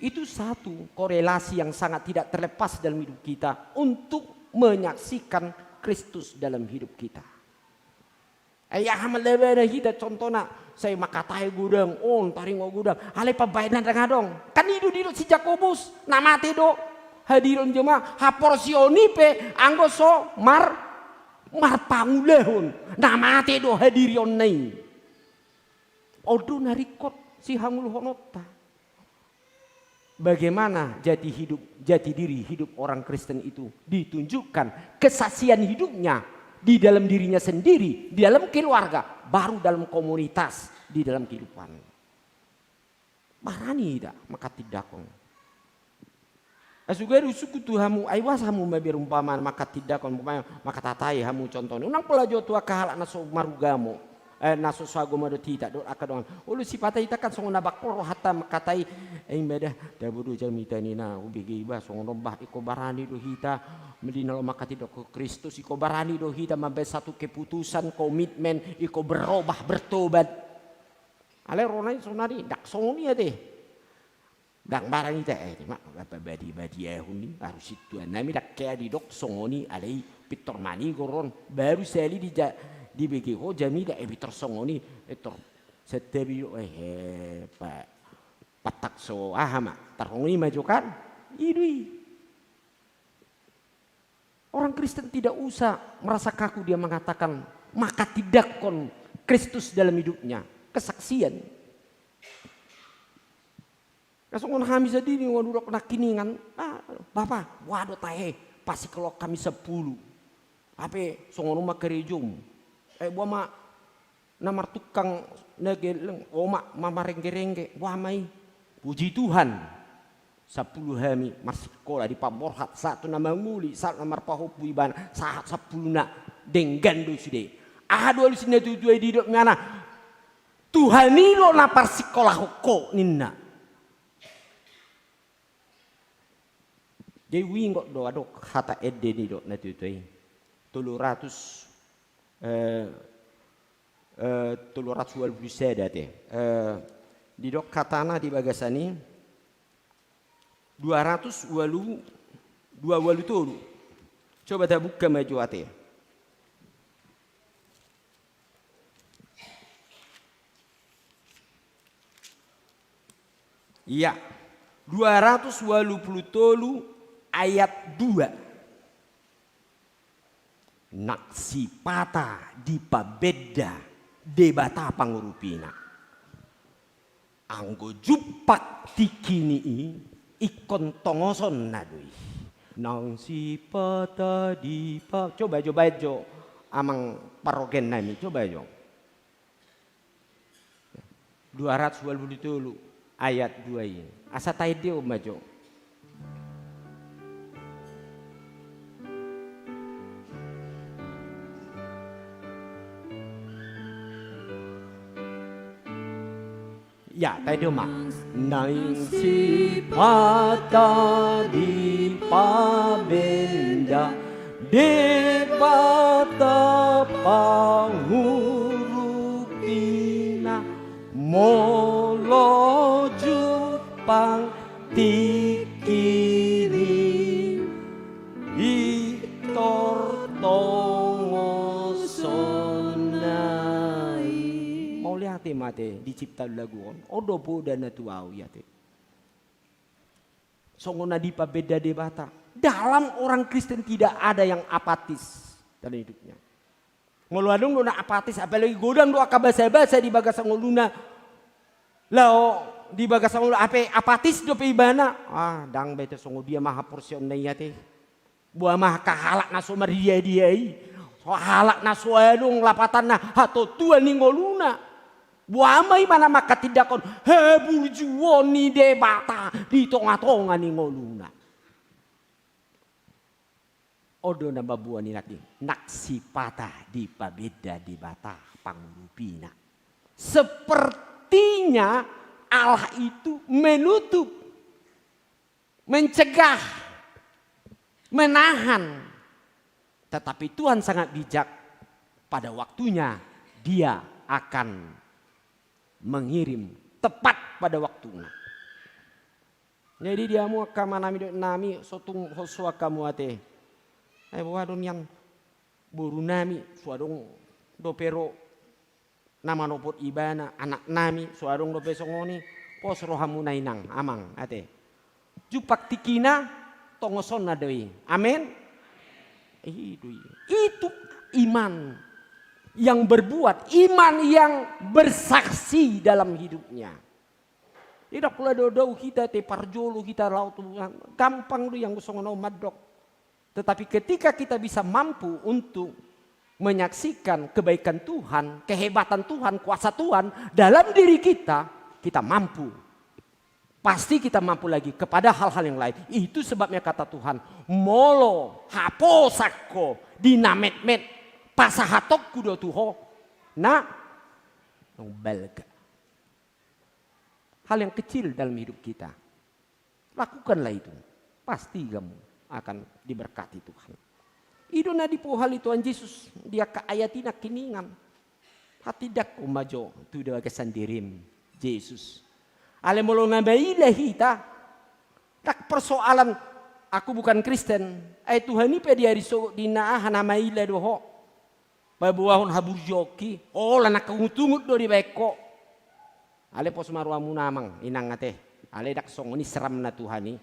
Itu satu korelasi yang sangat tidak terlepas dalam hidup kita untuk menyaksikan Kristus dalam hidup kita. Ai aha ma labana hita, contohna, sai mangkatai godang, on taringot godang, alai pambahenan ndang adong. Kan i do didok si Jakobus, na mate do hadiron jolma, haporseaon i pe anggo so mar-, marpangulahon, na mate do hadirionna i. On do na ringkot sihangoluhononta. Bagaimana jati hidup, jati diri hidup orang Kristen itu ditunjukkan kesaksian hidupnya di dalam dirinya sendiri, di dalam keluarga, baru dalam komunitas, di dalam kehidupan. Barani hita mangkatindangkon. Ai sude do husungkun tu hamu, ai boasa hamu mabiar umpama mangkatindangkon, umpama mangkatatai hamu contohna. Unang pola jo tu angka halak na so marugamo, eh, na so, so agama dohot hita, dohot angka dongan. Olo sipata hita kan songon na bangkol rohanta mangkatai, eh, imbada, tabo do jamita ninna, ubege iba, songon on bah, ingkon barani do hita, mending na laho mangkatindangkon Kristus, ingkon barani do hita mambaen satu keputusan, komitmen, ingkon berubah, bertobat. Alai rona i sonari, ndang songon i ate. Ndang barani hita, eh, ma, apa badi-badiahon i, haru sintua nami ndang hea didok songon i, alai pintor manigor on, baru sahali dija-, dibege ho jamita, eh, pintor songon i, eh, tor, santabi do, eh, eh, pa, patak so, aha ma, tar songon i ma jo kan, i do i. Orang Kristen tidak usah merasa kaku dia mengatakan, mangkatindangkon Kristus dalam hidupnya. Kesaksian. Na songon hami sandiri, nga didok nangkiningan, ah, Bapa, boha do tahe, parsikola hami sampulu. Hape songon on ma karejom. Eh, boha ma na martukang na gelleng, oma ma marengge-rengge, boha ma i. Puji Tuhan, sampulu hami marsikola di pamborhat, sahat tu na mangoli, sahat na marpahompu ibana, sahat sampuluna denggan do sude. Aha do alusi na tutu i didok ibana, Tuhan i do na parsikolahon ho ninna. Jadi huingot do adong hata ende ni do na tutu i. Tolu ratus, eh, eh, tolu ratus ualu pulu sada ate. Eh, didok hatana di bagasan i, dua ratus ualu, dua ualu tolu. Coba tabuka ma jo ate. Iya, dua ratus ualu pulu tolu ayat dua. Nang sipata dipabenda Debata pangurupina. Anggo jumpang tingkina i, ingkon tongosonna do i. Nang sipata dipa-, coba jo baen jo amang parrogian nami, coba jo. Dua ratus ualu pulu tolu ayat dua i. Asa taendehon ma jo. Ya, taendehon ma. Nang sipata dipabenda Debata pangurupina, molo jumpang tingkina i, pintor tongosonna i. Mauliate ma ate dicipta lagu on. On do poda na tu ahu i ate. Songon na dipabenda Debata. Dalam orang Kristen tidak ada yang apatis dalam hidupnya. Molo adong do na apatis, apalagi godang do angka basa-basa di bagasan ngoluna. Laho di bagasan ngoluna, hape apatis dope ibana. Ah, ndang be ate, songon dia ma haporseaonna i ate. Boha ma angka halak na so mardia-dia i. So halak na so adong lapatanna hatontuan ni ngoluna. Boha ma i mana mangkatindangkon haburjuon ni Debata di tonga-tonga ni ngoluna. On do na mamboan i nanti, nang sipata dipabenda Debata pangurupina. Sepertinya Allah itu menutup, mencegah, menahan. Tetapi Tuhan sangat bijak, pada waktunya Dia akan mengirim tepat pada waktunya. Jadi di hamu angka amanami dohot inanami, so tung hosoan hamu ate. Ai boha do nian borunami, so adong dope ro na manopot ibana, anaknami, so adong dope songon i, pos rohamuna inang, amang, ate. Jumpang tingkina, tongosonna do i. Amin? I do i. Itu iman yang berbuat, iman yang bersaksi dalam hidupnya. Ndang pola dao-dao hita ate, parjolo hita laho tu Tuhan. Gampang do i anggo songon on mandok. Tetapi ketika kita bisa mampu untuk menyaksikan kebaikan Tuhan, kehebatan Tuhan, kuasa Tuhan dalam diri kita, kita mampu Pasti kita mampu lagi kepada hal-hal yang lain. Itu sebabnya kata Tuhan, molo haposan ho di na metmet, pasahatonku do tu ho na naung balga. Hal yang kecil dalam hidup kita. Lakukanlah itu. Pasti kamu akan diberkati Tuhan. I do na dipohali Tuhan Jesus di angka ayat i nangkiningan. Hatindangkon ma jo tu bagasan dirim Jesus. Alai molo na maila hita, ndang persoalan, aku bukan Kristen, ai Tuhan i pe di ari sogot ninna aha na maila do ho. Paboahon haburjuonki, holan angka ungut-ungut do dibaen ho. Alai pos ma rohamuna amang, inang ate. Alai ndang songon i seramna Tuhan i.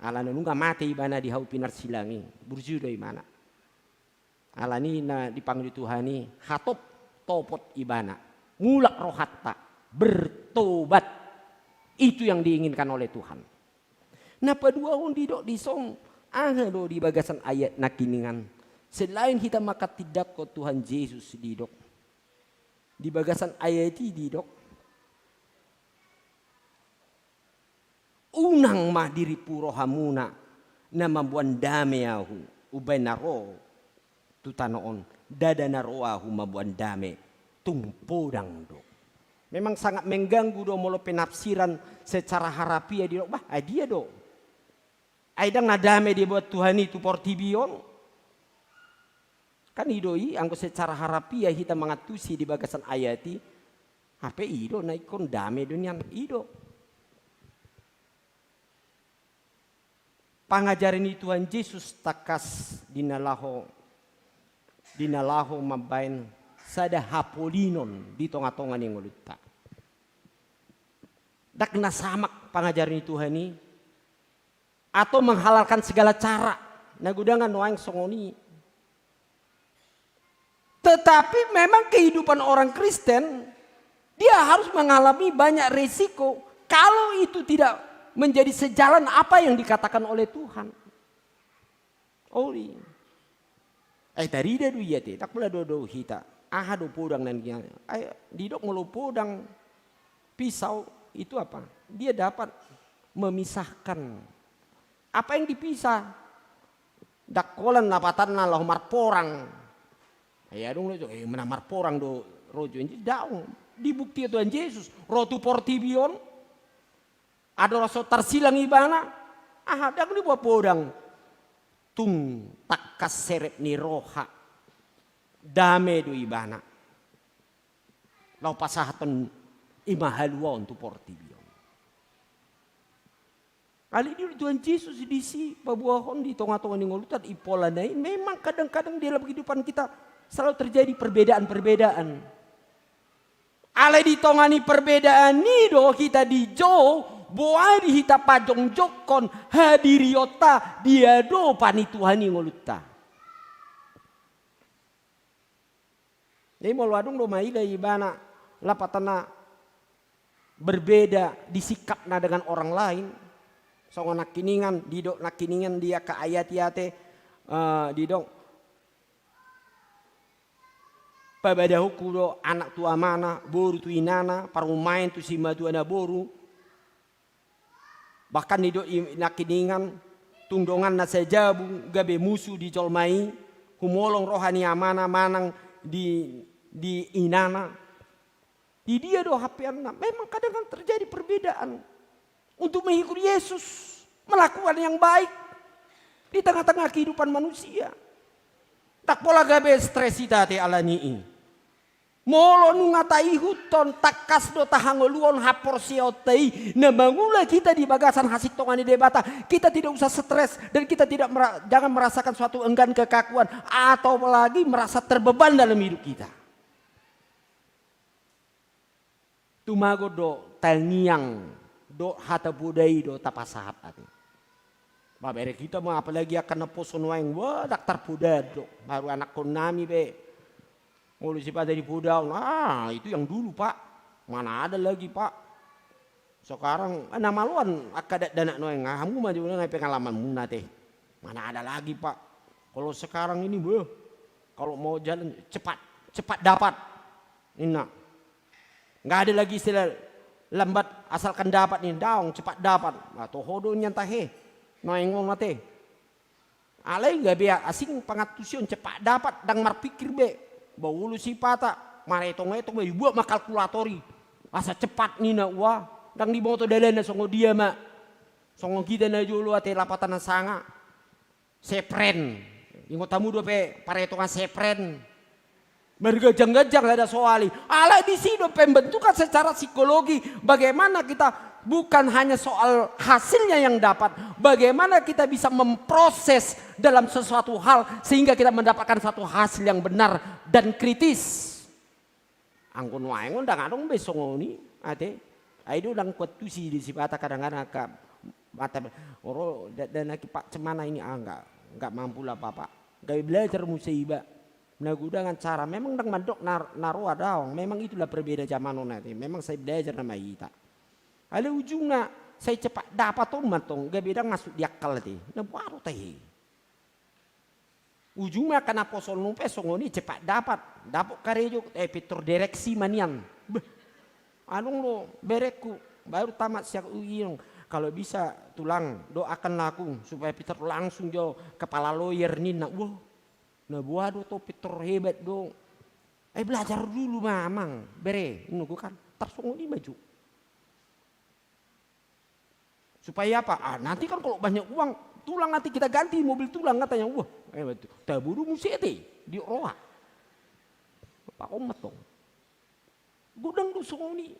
Ala na nunga mate ibana di hau pinarsilang i, burju do ibana. Ala ni na dipangido Tuhan i, hatop, topot ibana. Mulak rohanta, bertobat. Itu yang diinginkan oleh Tuhan. Na paduahon didok dison, aha do di bagasan ayat nangkiningan. Selain hita manghatindangkon Tuhan Jesus didok. Di bagasan ayat i didok. Unang ma dirimpu rohamuna, na mamboan dame ahu, umbaen na ro tu tano on, ndada na ro ahu mamboan dame, tung podang do. Memang sangat mengganggu do molo penafsiran secara harafiah didok, bah, ai dia do. Ai ndang na dame diboan Tuhan i tu portibi on. Kan i do i, anggo secara harafiah hita mangantusi di bagasan ayat i, hape i do na ingkon dame do nian, i do. Pangajaran ni Tuhan Jesus tangkas di na laho, di na laho mambaen sada hapolinon di tonga-tonga ni ngolunta. Ndang na samak pangajaran ni Tuhan i, atau menghalalkan segala cara. Na godang nuaeng songon i. Tetapi memang kehidupan orang Kristen, dia harus mengalami banyak resiko kalau itu tidak menjadi sejalan apa yang dikatakan oleh Tuhan. Ori. Ai tarida do ia te, ndang pola do do hita. Aha do podang nangkiningan. Ai didok molo podang pisau itu apa? Dia dapat memisahkan. Apa yang dipisah? Ndang holan lapatanna laho marporang. Ai adong do, eh, menang marporang do rojo i, daong. Dibukti Tuhan Jesus, ro tu portibi on. Andorang so tarsilang ibana, aha, ndang diboan podang. Tung tangkas serep ni roha. Dame do ibana. Laho pasahathon i ma haluaon tu portibi on. Alai didok Tuhan Jesus disi, paboahon di tonga-tonga ni ngolunta, i pola na i, memang kadang-kadang di dalam kehidupan kita selalu terjadi perbedaan-perbedaan. Alai di tonga ni perbedaan i do hita dijou, boha do hita pajongjongkon hadirionta di adopan ni Tuhan i ngolunta. Jadi molo adong do maila ibana lapatanna berbeda di sikapna dengan orang lain. Songon nangkiningan, didok nangkiningan di angka ayat i ate, eh, didok, pabadahonku do anak tu amana, boru tu inana, parumaen tu simatua na boru. Bahkan didok i nangkiningan, tung dongan na sajabu, gabe musu di jolma i, humolong roha ni amana manang di, di inana. Di dia do hapeanna, memang kadang kan terjadi perbedaan. Untuk mengikut Yesus, melakukan yang baik di tengah-tengah kehidupan manusia. Ndang pola gabe stres hita ate ala ni i. Molo nunga taihuthon, tangkas do tahangoluhon haporseaonta i na mangula hita di bagasan hasintongan ni Debata. Kita tidak usah stres dan kita tidak mera-, jangan merasakan suatu enggan kekakuan atau lagi merasa terbeban dalam hidup kita. Tumagon do tangiang dohot hata poda i do tapasahat ate. Mamereng hita ma apalagi angka na poso nuaeng, wah, ndang tarpoda do. Baru anakkon nami be. Molo sipata dipodaon, ah, itu yang dulu, Pak. Mana ada lagi, Pak. Sekarang, eh, na maloan angka dakdanak nuaeng, ah, hamu ma jo nai pengalamanmuna te. Mana ada lagi, Pak. Kalau sekarang ini, beuh, kalau mau jalan cepat, cepat dapat. Inna. Nggak ada lagi istilah Lambat asalkan dapat ni, daong cepat dapat. Nah, toho do nian tahe. Naeng on ate. Alai gabe asing pangantusion, cepat dapat, ndang marpikir be. Ba olo sipata, maretong-etong be, dibuat ma kalkulator i. Asa cepat ninna ua, ndang diboto dalanna songon dia ma. Songon hita na jolo ate lapatan na sanga. Sepren. Ingot hamu dope paretongan sepren. Marganjang-ganjang sada soal i. Alai disi do pembentukan secara psikologi. Bagaimana kita, bukan hanya soal hasilnya yang dapat, bagaimana kita bisa memproses dalam sesuatu hal sehingga kita mendapatkan satu hasil yang benar dan kritis. Anggo nuaeng on ndang adong be songon i, ate. Ai do ndang kuantusi di sipata kadang-kadang angka mata, ro, da, da na kipak cemana ini, ah, nggak, nggak mampu lah, Bapak. Gabe belajar muse iba. Na godang acara, memang ndang mandok na, na roa daong, memang itulah perbeda zaman on, ate. Memang sai belajar nama hita. Alai ujungna, sai cepat dapat on mantong, gabe ndang masuk di akal, ate. Na boha do tahe. Ujungna angka naposo on pe songon i, cepat dapat, dapot karejo, eh, pintor direksi ma nian. Beh. Adong do berengku, baru tamat sian U I on. Kalau bisa, Tulang, doakanlah aku supaya pintor langsung jo kepala lawyer ninna. Wah, na boha do, to pintor hebat do. Eh, belajar dulu ma, Amang, bere, nunggu kan. Tarsongon i ma jo. Supaya apa? Ah, nanti kan kalau banyak uang, Tulang nanti kita ganti mobil Tulang, katanya. Wah, eh, betul. Taboru muse ate, di roa. Pakon mantong. Godang do songon i.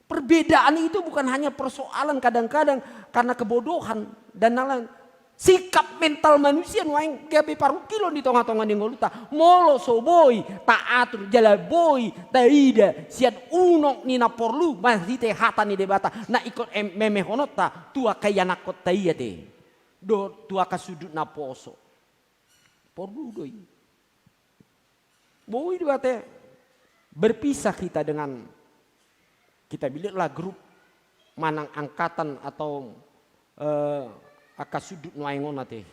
Perbedaan itu bukan hanya persoalan kadang-kadang karena kebodohan dan lain-lain. Sikap mental manusia nuaeng gabe parungkilon di tonga-tonga ni ngolunta. Molo so boi taatur jala boi taida sian unok ni na porlu marhite hata ni Debata na ingkon em-, memehononta tu angka ianakhonta i ate, dohot tu angka sundut naposo. Porlu do i. Boi do ate berpisah kita dengan, kita bilitlah grup manang angkatan atau, eh, angka sundut nuaeng on ate.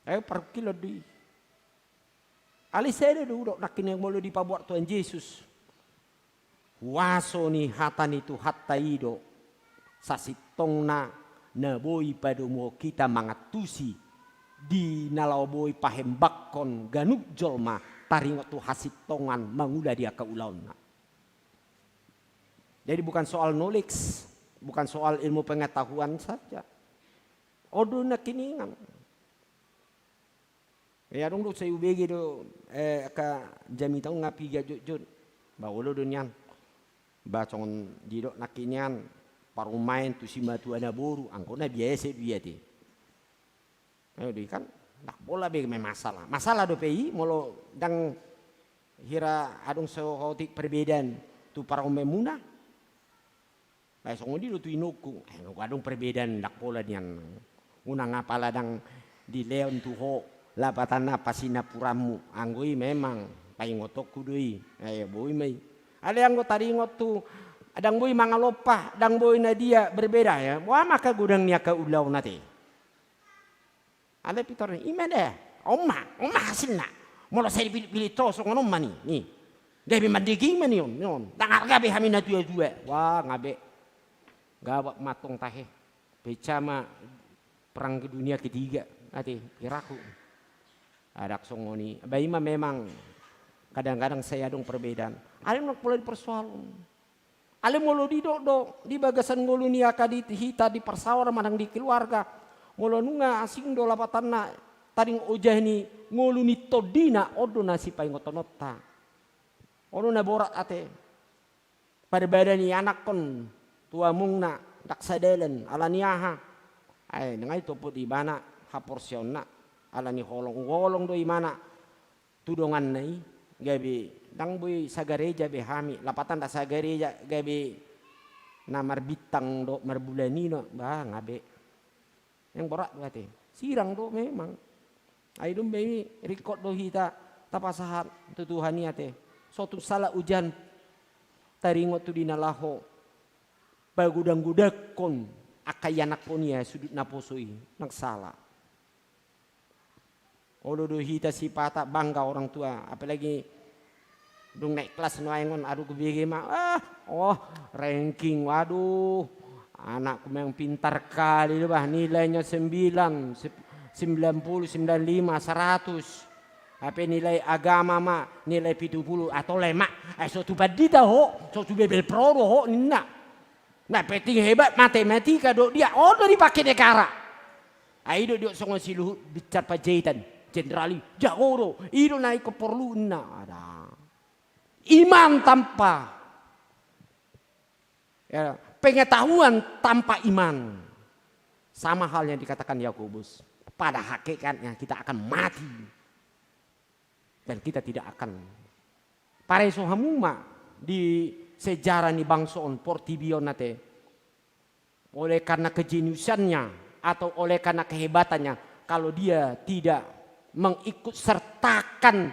Ai parungkilon do i. Alai sada do hudok nangkin, molo dipaboa Tuhan Jesus. Huaso ni hata ni Tuhanta i do sasintongna na boi padomuhon hita mangantusi di na laho boi pahembanghon ganup jolma taringot tu hasintongan mangula di angka ulaonna. Jadi bukan soal knowledge, bukan soal ilmu pengetahuan saja. On do na hiningan. Eh, adong do sai hubege do, eh, angka jamita on nga piga jotjot. Ba olo do nian. Ba songon didok nangkin nian, parumaen tu simatua na boru, anggo na biasa do i ate. Ayo do i kan, ndang pola be masalah. Masalah dope i, molo ndang hira adong saotik perbedaan tu parumaenmuna. Ai songon i do tu inongku. Eh, nunga adong perbedaan, ndang pola nian. Unang apala ndang dilehon tu ho lapatanna pasinampuranmu. Anggo i memang paingotonku do i. Eh, boi ma i. Alai anggo taringot tu ndang boi mangalompa, ndang boi na dia berbeda, ya. Boha ma angka godang ni angka ulaon ate. Alai pintor ni, i ma da. On ma, on ma hasilna. Molo sai dipilihpilih ho songon on ma ni, ni. Gabe mandegei ma ni on, ni on. Ndang arga be hami na tuatua. Wah, nga be. Gawat mantong tahe. Pecah ma perang dunia ketiga. Ate, piraku. Adong songon i. Ba i ma memang kadang-kadang sai adong perbedaan. Alai ndang pola dipersoalhon. Alai molo didok do di bagasan ngolu ni angka di hita di parsaoran manang di keluarga, molo nunga asing do lapatanna taringot ojahi ni ngolu ni tondina, on do na sipaingotononta. On do na borat ate. Parbada ni anakhon tu amongna ndang sadalan, ala ni aha? Ai nunga ditopot ibana haporseaonna, ala ni holong, holong do ibana tu donganna i, gabe ndang boi sagareja be hami, lapatan ndang sagareja, gabe na marbintang dohot marbulan i do, bah, nga be. Yang borat do ate. Sirang do memang. Ai dung be i ringkot do hita tapasahat tu Tuhan i ate. So tung sala ujan taringot tu di na laho pagodanggodanghon angka ianakhon i, sundut naposo i, ndang sala. Olo do hita sipata bangga orang tua, apalagi dung naik kelas nuaeng on, adong hubege ma, ah, Oh, ranking, waduh. Anakku memang pintar kali do bah, nilainya sembilan, se-, sembilan puluh, sembilan lima, seratus. Hape nilai agama ma, nilai pitu pulu, atau lemak. Eh, so tu pandita ho, so tu bebel pro do ho, ninna. Na penting hebat matematika do dia, on do dipake negara. Ai do dia songon si Luhut Binsar Panjaitan, jenderal i, jago do, i do na ingkon porlu ninna. Ada. Iman tanpa, ya, pengetahuan tanpa iman. Sama hal yang dikatakan Yakobus. Pada hakikatnya kita akan mati. Dan kita tidak akan. Pareso hamu ma di sejarah ni bangso on, portibi on ate. Oleh karena kejeniusannya atau oleh karena kehebatannya, kalau dia tidak mengikut sertakan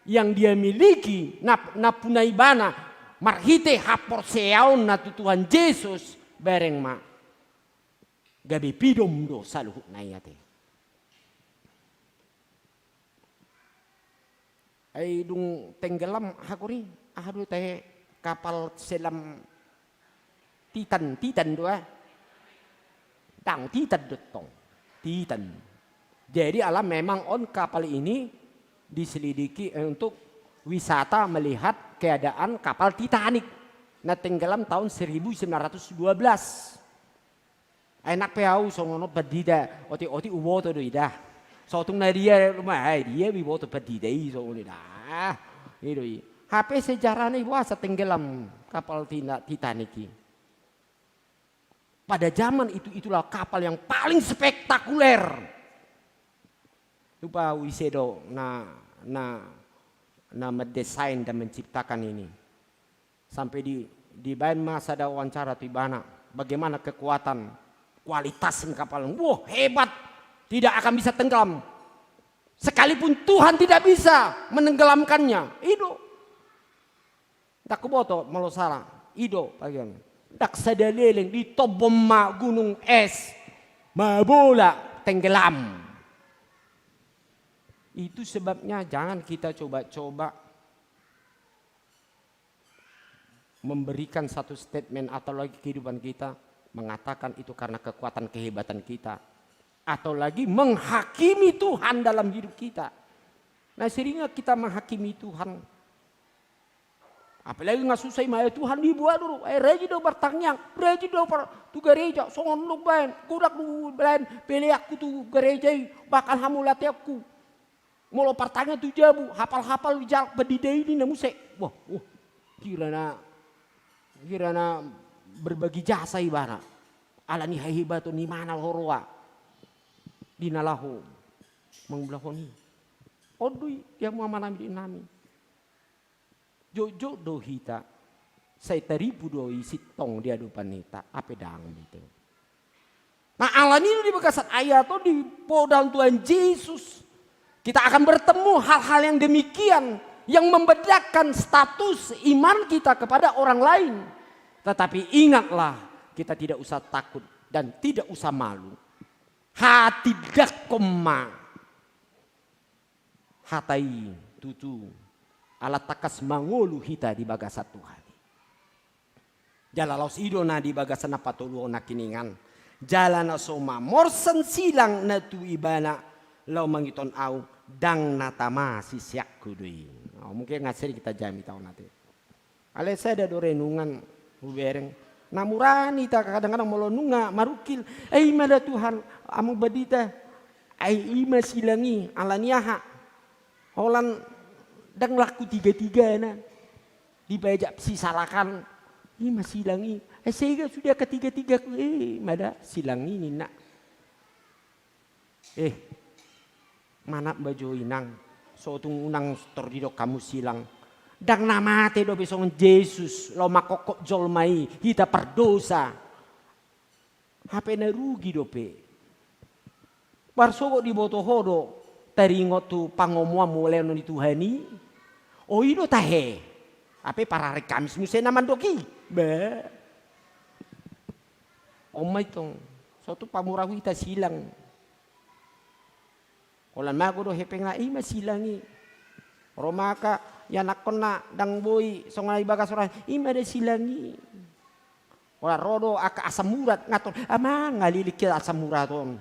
yang dia miliki, na, na puna ibana, marhite haporseaonna tu Tuhan Jesus, bereng ma. Gabe pidom do saluhutna i ate. Ai dung tenggelam, aha gori, aha do tahe, kapal selam Titan, Titan do ah. Dang, Titan do tong. Titan. Jadi ala memang on kapal ini diselidiki, eh, untuk wisata melihat keadaan kapal Titanic. Na tenggelam tahun seribu sembilan ratus dua belas. Enak pe au songon on pandita, otik-otik huboto do i da. Sotung na dia, ai dia huboto pandita i songon i da. I do i. Hape sejarahna i boasa tenggelam kapal Tina-, Titanic i. Pada zaman itu, itulah kapal yang paling spektakuler. Lupa ise do na, na, na mendesain dan menciptakan ini. Sampai di, dibaen ma sada wawancara tu ibana, bagaimana kekuatan, kualitas kapal. Wah, hebat. Tidak akan bisa tenggelam. Sekalipun Tuhan tidak bisa menenggelamkannya. I do. Ndang huboto molo sala. I do bagian. Ndang sada leleng, ditombom ma gunung es. Mabola, tenggelam. Itu sebabnya jangan kita coba-coba memberikan satu statement atau lagi kehidupan kita, mengatakan itu karena kekuatan kehebatan kita, atau lagi menghakimi Tuhan dalam hidup kita. Nah, seringnya kita menghakimi Tuhan. Apalagi nga susah i ma, eh, Tuhan, diboa do, eh, rajin do martangiang, rajin do par-, tu gareja, songon do baen, godang do baen peleanku tu gareja i, bahkan hamauliateonku. Molo partangiang tu jabu, hapal-hapal jalak pandita i ninna muse. Wah, wah. Hira na, hira na berbagi jasa ibana. Ala ni hahebaton ni mana ho roa. Di na laho mangulahon i. On do i, di hamu amanami, di nami. Jotjot do hita, sai taripu do i sintong di adopan hita, hape dang be tong. Nah, ala ni do di bagasan ayat on dipoda Tuhan Jesus, kita akan bertemu hal-hal yang demikian, yang membedakan status iman kita kepada orang lain. Tetapi ingatlah, kita tidak usah takut dan tidak usah malu. Hatindangkon ma hata i tutu, ala tangkas mangolu hita di bagasan Tuhan i. Jala laos i do na di bagasan na patoluhon nangkiningan. Jala na so mamorsan silang na tu ibana laho mangihuthon ahu, ndang na tama siseanku do i. Oh, mungkin nga sering kita jamita on ate. Alai sada do renungan hubereng. Na mura ni hita kadang-kadang molo nunga marungkil, eh, i ma da Tuhan, amang pandita, ai i ma silang i, ala ni aha? Holan ndang laku tiga-tigana. Dipaeja sisalakan, i ma silang i. Eh, sega sude angka tiga-tigaku, eh, i ma da silang i ninna. Eh, manat ma jo inang, sotung unang tor didok hamu silang. Ndang na mate dope songon Jesus, laho mangkophop jolma i, hita pardosa. Hape na rugi dope. Marsogot diboto ho do, taringot tu pangomoan muleon ni Tuhan i. O, i do tahe. Hape parari Kamis muse na mandok i. Bah. On ma i tong. Sotung pamura hita silang. Holan mago do hepengna, i ma silang i. Ro ma angka, Ianakkonna ndang boi songon na di bagas roha, i ma da silang i. Ora ro do angka asam urat, ngator, amang, ngalilingkon asam urat on.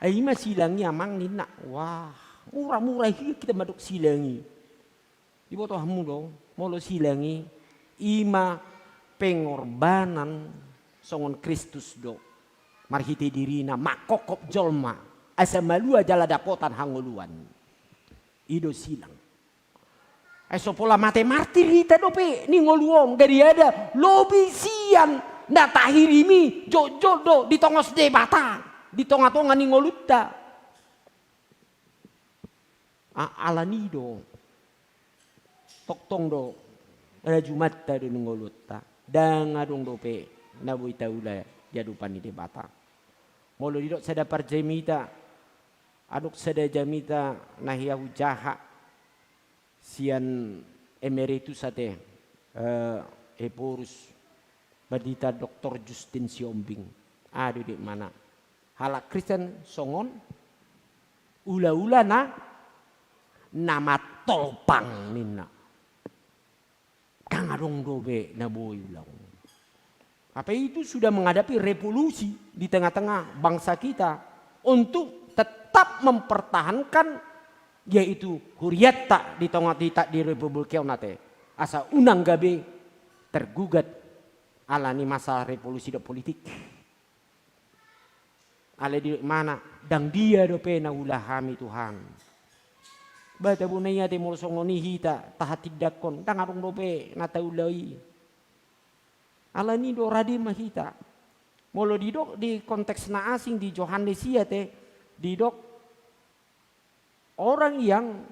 Ai i ma silang i, amang, ninna. Wah, mura-mura i hita mandok silang i. Diboto hamu do, molo silang i, i ma pengorbanan songon Kristus do. Marhite dirina mangkophop jolma, asa malua jala dapotan hangoluan. I do silang. Ai so pola mate martir hita dope ni ngolu on, gariada lobi sian na tahirimi jotjot do ditongos Debata di tongatonga ni ngolunta. A-, alani do. Tongtong do. Rajumanta do ni ngolunta. Ndang adong dope na boi taula di adopan ni Debata. Molo didok sada parjamita, adong sada jamita na hea hujaha sian emeritus ate, eh, Ephorus, Pandita Doktor Justin Siombing. Adong do imana. Halak Kristen songon ulaula na, na matolpang ninna. Ndang adong dope na boi ulaon. Apa itu sudah menghadapi revolusi di tengah-tengah bangsa kita untuk tetap mempertahankan yaitu huriatta di tonga-, di ta-, di Republik on ate. Asa unang gabe tergugat alani masalah revolusi dohot politik. Alai didok imana, ndang dia dope na ulaon hami Tuhan. Ba tabo na i ate molo songon i hita, tahatindangkon, ndang adong dope na taula i. Alani do rade ma hita. Molo didok di konteks na asing di Johannes i ate, didok orang yang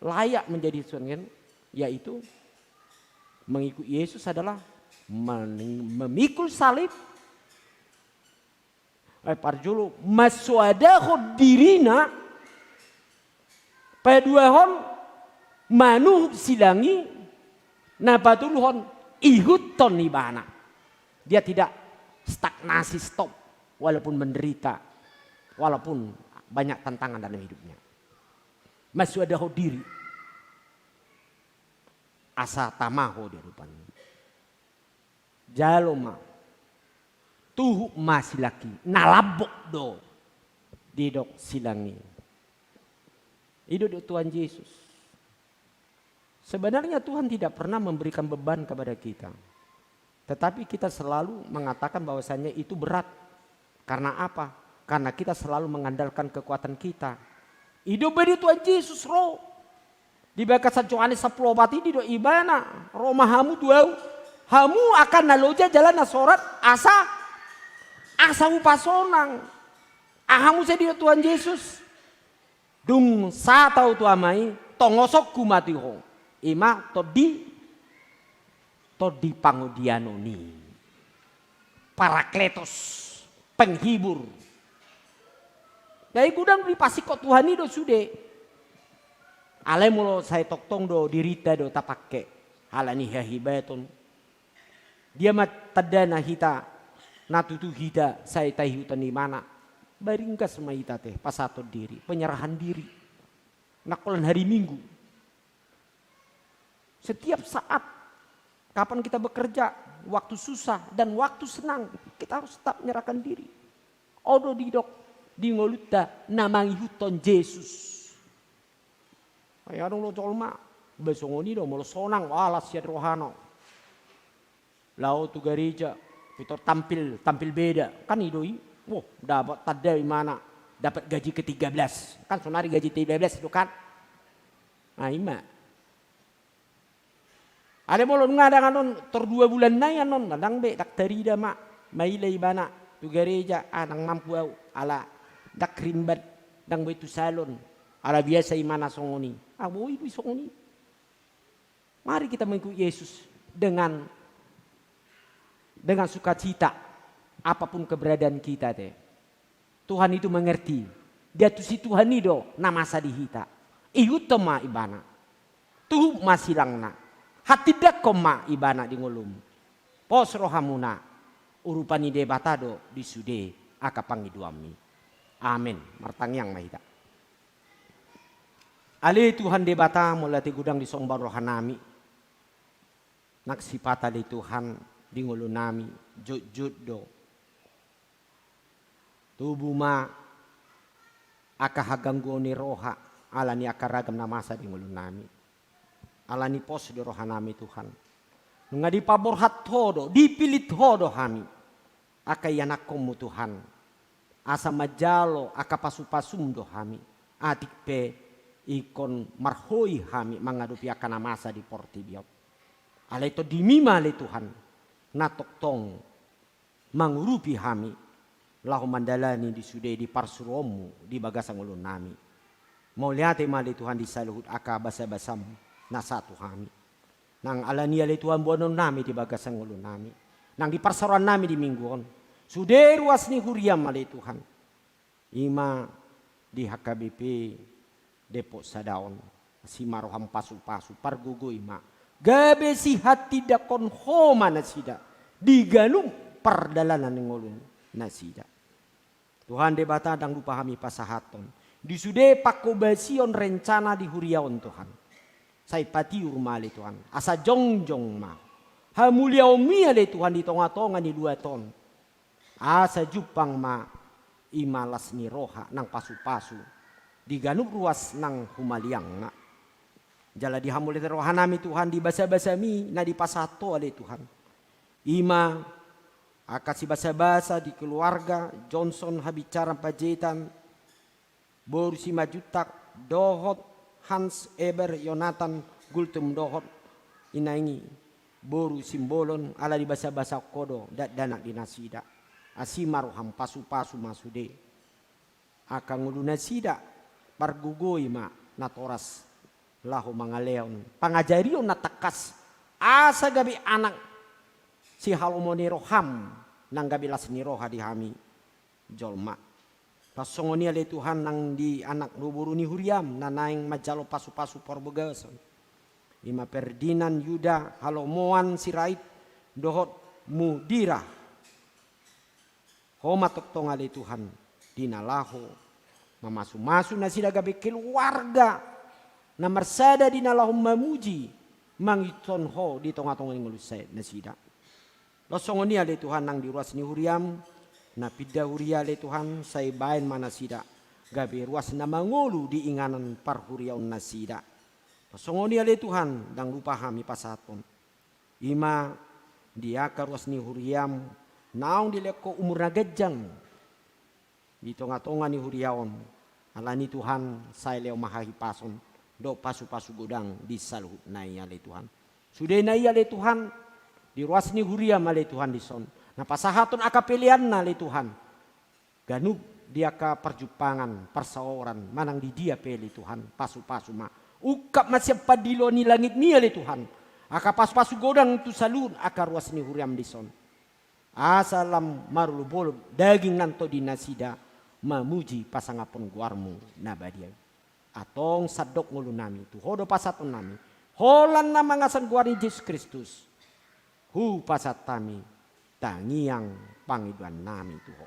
layak menjadi Tuhan, yaitu mengikut Yesus adalah men-, memikul salib, eh, parjolo, mansoadahon dirina, paduahon, manuhuk silang i, na patoluhon, ihuthon ibana. Dia tidak stagnasi, stop, walaupun menderita, walaupun banyak tantangan dalam hidupnya. Mansoadahon diri. Asa tama ho di adopan. Jalo ma. Tuhuk ma silang i. Na lambok do. Didok silang i. I do didok Tuhan Yesus. Sebenarnya Tuhan tidak pernah memberikan beban kepada kita. Tetapi kita selalu mengatakan bahwasanya itu berat. Karena apa? Karena kita selalu mengandalkan kekuatan kita. I do be didok Tuhan Yesus ro. Di bagasan Johannes sampulu opat i didok ibana, ro ma hamu tu ahu. Hamu angka na loja jala na sorat asa, asa hupasonang. Aha muse didok Tuhan Yesus? Dung sahat ahu tu Ama i, tongosonku ma tu ho. I ma tondi, tondi pangodianon i. Parakletos, penghibur. Jadi godang dipasingkop Tuhan i do sude. Alai molo sai tongtong do dirinta do tapangke. Alani hahibaton. Dia ma tandana hita, na tutu hita sai taihuthon ibana. Ba ringgas ma hita ate, pasahaton diri, penyerahan diri. Nangkolan hari Minggu. Setiap saat, kapan kita bekerja, waktu susah dan waktu senang, kita harus tetap menyerahkan diri. On do didok di ngolunta na mangihuthon Jesus. Ai adong do jolma, ba songon i do, molo sonang, alas sian rohana. Laho tu gareja, pintor tampil, tampil beda. Kan i do i, wah, dapat tanda imana, dapat gaji ketiga belas. Kan sonari gaji tiga belas do kan. Nah, i ma. Alai molo nunga ndang annon, tor dua bulan nai annon, ndang be, ndang tarida ma, maila ibana, tu gareja, ah, ndang mampu ahu, ala ndang rimbat, ndang boi tu salon, ala biasa imana songon i. Ah, boi do i songon i. Mari kita mengikut Yesus dengan, dengan sukacita, apapun keberadaan kita, te. Tuhan itu mengerti. Diantusi Tuhan i do na masa di hita. Ihuthon ma ibana. Tuhuk ma silangna. Hatindangkon ma ibana di ngolum. Pos rohamuna. Urupan ni Debata do di sude angka pangidoanmi. Amen. Martangiang ma hita. Ale Tuhan Debata, molo ate godang disomba rohanami, nang sipata ale Tuhan di ngolunami, jotjot do tubu ma angka hagangguon ni roha, ala ni angka ragam na masa di ngolunami. Ala ni pos do rohanami Tuhan. Nunga dipaborhat Ho do, dipilit Ho do hami angka ianakkonmu Tuhan. Asa manjalo angka pasupasum do hami. Atik pe ingkon marhoi hami mangadopi angka na masa di portibi on. Alai tondimi ma ale Tuhan, na tongtong mangurupi hami, laho mandalani di sude di parsuruonmu di bagasan ngolunami. Mauliate ma ale Tuhan di saluhut angka basabasam na sahat tu hami. Nang ala ni i ale Tuhan boanonnami di bagasan ngolunami. Nang di parsaorannami di minggu on. Sude ruas ni huriam ale Tuhan. I ma di H K B P Depok sada on, asi ma roham pasupasu, pargogoi ma. Gabe sihatindangkon Ho ma nasida di ganup pardalanan ni ngolu nasida. Tuhan Debata, ndang lupa hami pasahathon di sude panghobasion rencana di huria on Tuhan. Sai patiur ma ale Tuhan, asa jongjong ma hamuliaonmi ale Tuhan di tongatonga ni luat on. Asa jumpang ma i ma las ni roha nang pasupasu di ganup ruas nang humaliangna. Jala di hamuliateon rohanami Tuhan di basabasami na dipasahat Ho ale Tuhan. I ma angka sibasabasa di keluarga Johnson Habincaran Panjaitan, boru Simanjuntak, dohot Hans Eber Yonatan Gultom dohot inangi boru Simbolon, ala dibasabasahon Ho do dakdanak di nasida. Asi ma roham, pasupasu ma sude angka ngolu nasida, pargogoi ma natoras laho mangalehon pangajarion na tangkas, asa gabe anak sihalomoan ni roham, nang gabe las ni roha di hami jolma. Pas songon i ale Tuhan nang di anak dohot boru ni huriam na naeng manjalo pasupasu parbagason, i ma Ferdinand Yuda Halomoan Sirait dohot Mudira. Ho ma tongtong ale Tuhan di na laho mamasumasu nasida gabe keluarga na marsada di na laho mamuji mangihutihon Ho di tongatonga ni ngolu nasida. Laos songon i ale Tuhan nang di ruas ni huriam na pinda huria ale Tuhan, sai baen ma nasida gabe ruas na mangolu di inganan parhuriaon nasida. Laos songon i ale Tuhan, ndang lupa hami pasahathon i ma di angka ruas ni huriam naung dilehon Ho umur na ganjang di tongatonga ni huria on. Ala ni i Tuhan, sai lehon ma hahipason dohot pasupasu godang di saluhutna i ale Tuhan. Sude na i ale Tuhan, di ruas ni huriam ale Tuhan dison, na pasahathon angka peleanna ale Tuhan, ganup di angka parjumpangan, parsaoran, manang di dia pe ale Tuhan, pasupasu ma. Ungkap ma sian pandiloan ni langitmi ale Tuhan angka pasupasu godang tu saluhut angka ruas ni huriam dison, asa lam marolopolop daging nang tondi nasida mamuji pasangaphon goarmu na badia i. Antong sandok ngolunami tu Ho do pasahatonnami, holan na mangasan goar ni Jesus Kristus hupasahat hami tangiang pangidoannami tu Ho.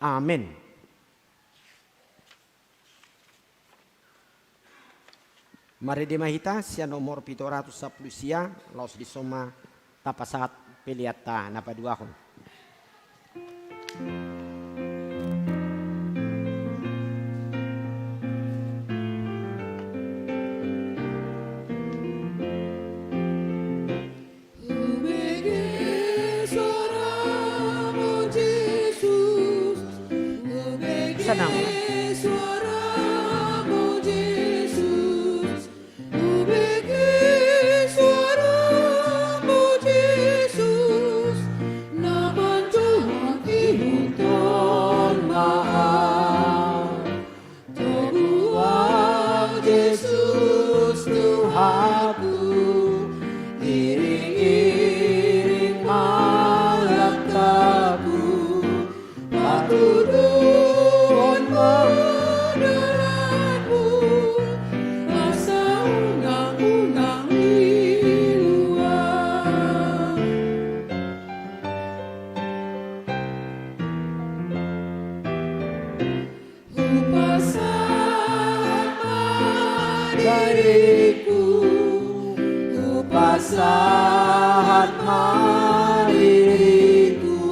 Amen. Marende ma hita sian nomor pitu ratus sampulu sia, laos dison ma tapasahat peleanta na paduahon. Hubege suaramu, Jesus. Hubege suaramu, Jesus. Hubege suaramu, Jesus. Na manjouhon, ihuthon ma au. Togu au, Jesus Tuhanku, iring-iring ma langkahku, patuduhon ma dalanmu, asa unang-unang liluan. Hupasahat ma Hupasahat ma diringku,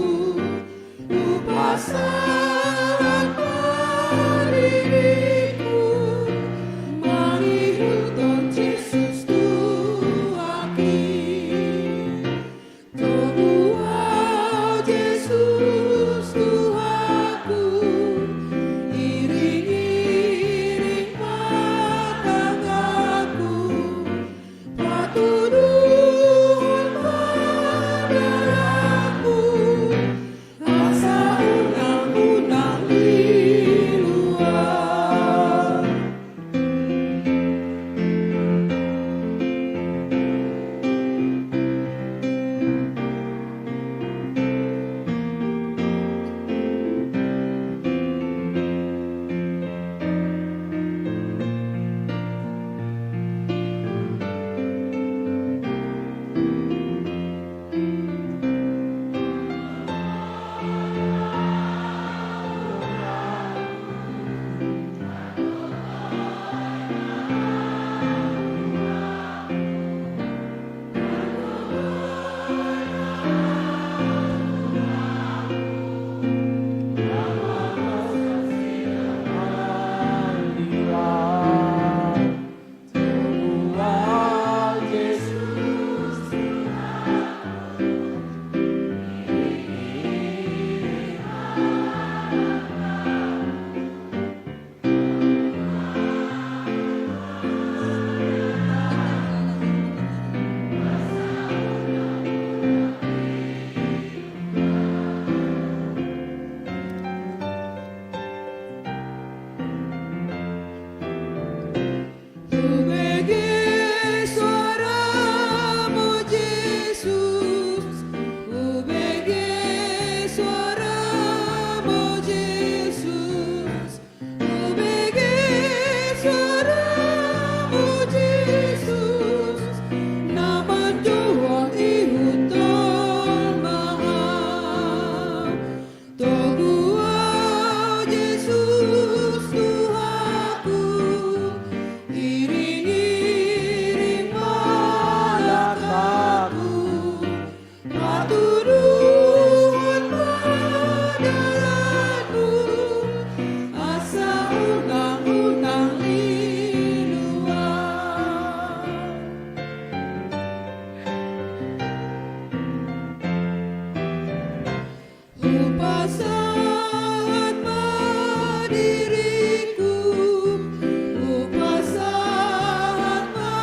hupasahat ma diringku, mangihuthon Jesus Tuhanki. Togu Ho Jesus Tuhanku, iring-iring ma tanganku, patuduhon ma dalanku, asa unang, unang lilu ahu. Hubege suaramu Jesus, hubege suaramu Jesus, hubege suaramu Jesus, na manjouhon ihuthon ma ahu. Togu Ho Jesus Tuhanku, iring-iring ma langkahku, patuduhon ma dalanku, asa unang, unang lilu ahu. Hupasahat ma diringku, hupasahat ma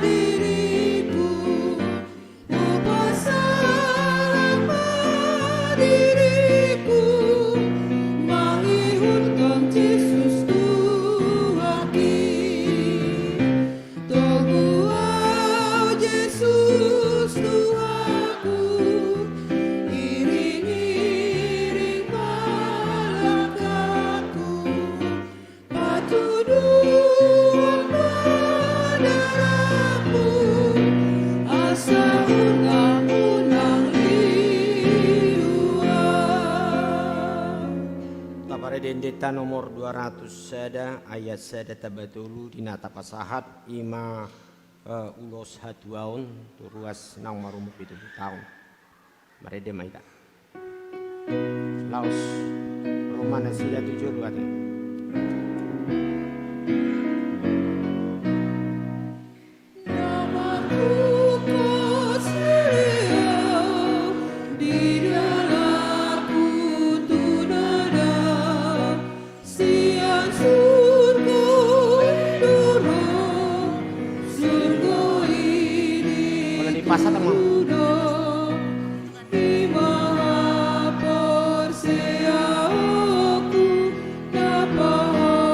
diringku, hupasahat ma diringku, mangihuthon Jesus Tuhanki. Togu Ho Jesus Tuhanku, iring-iring ma langkahku, patuduhon ma dalanku, asa unang, unang lilu ahu. Taparade endenta nomor dua ratus sada, ayat sada tamba tolu, di na tapasahat i ma eh, ulos hatuaon tu ruas naung marumur pitu pulu taon. Marende ma hita. Laos romanasida tu jolo ate. Na marhungkot siriau di dalanku tu nadam. Sian surgo i do ro, surgo i di. Mana di pasar, Mang? Ima porseaonku na paha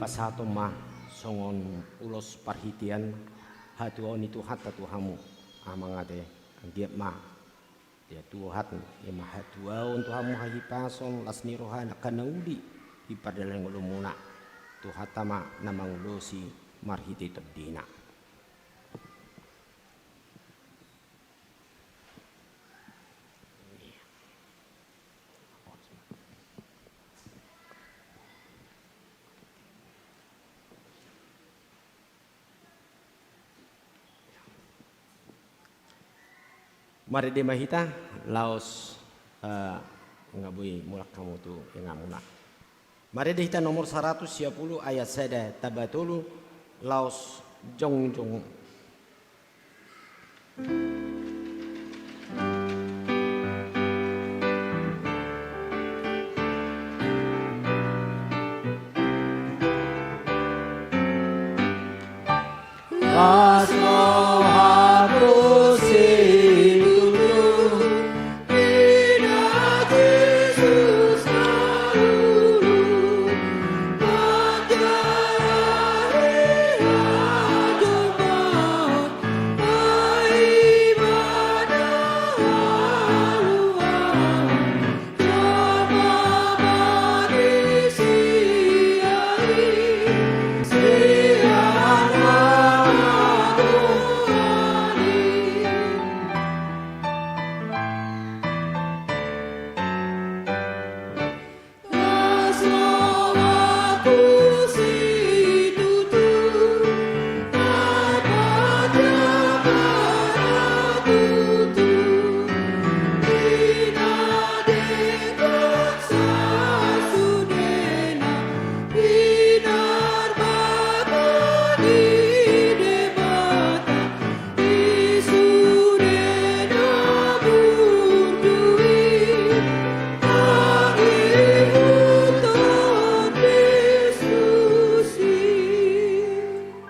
Pasahaton ma songon ulos parhitean hatuaon ni Tuhanta tu hamu, amang ate, anggiat ma di Tuhan, i ma hatuaon tu hamu, hahipason, las ni roha, angka na uli di pardalanan ngolumuna. Tuhanta ma na mangulosi marhite tondina. Marende ma hita, laos, eh, nga boi mulak hamu tu inganmuna. Marende hita nomor saratus sia pulu ayat sada tamba tolu, laos jongjong.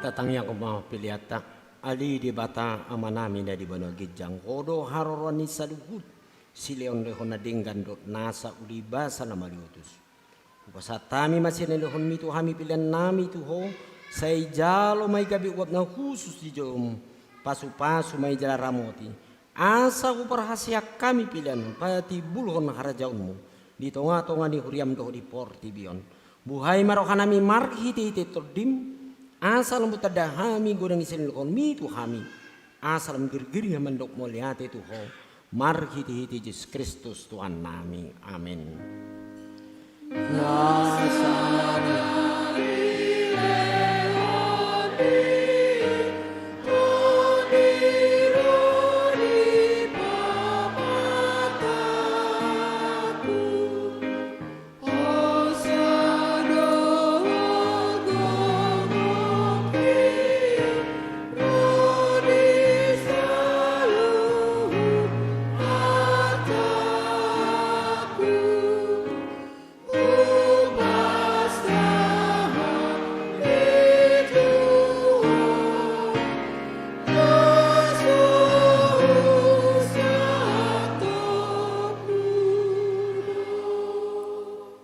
Tatangiangkon ma peleanta. Ale Debata Amanami na di banua ginjang, Ho do haroroan ni saluhut silehonlehon na denggan dohot nasa uli basa na maliutus. Hupasahat hami ma silehonmi tu hami peleannami tu Ho, sai jalo ma i gabe uap na hushus di jolomu, pasupasu ma i jala ramoti, asa huparhaseang hami pelean patimbulhon harajaonmu di tongatonga ni huriam dohot di portibi on. Buhai ma rohanami marhitehite Tondim, asa lam tanda hami godang ni silehonmi tu hami, asa lam girgir hami mandok mauliate tu Ho, marhitehite Jesus Kristus Tuhannami. Amen.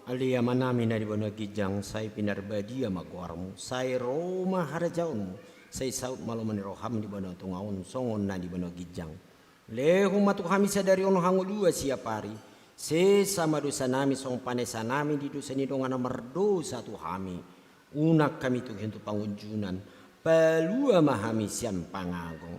Ale Amanami na di banua ginjang, sai pinarbadia ma goarmu, sai ro ma harajaonmu, sai saut ma lomo ni roham di banua tonga on songon na di banua ginjang. Lehon ma tu hami sadari on hangoluan siapari, sesa ma dosanami songon panesanami di dosa ni dongan na mardosa tu hami. Unang hami togihon tu pangunjunan, palua ma hami sian pangago.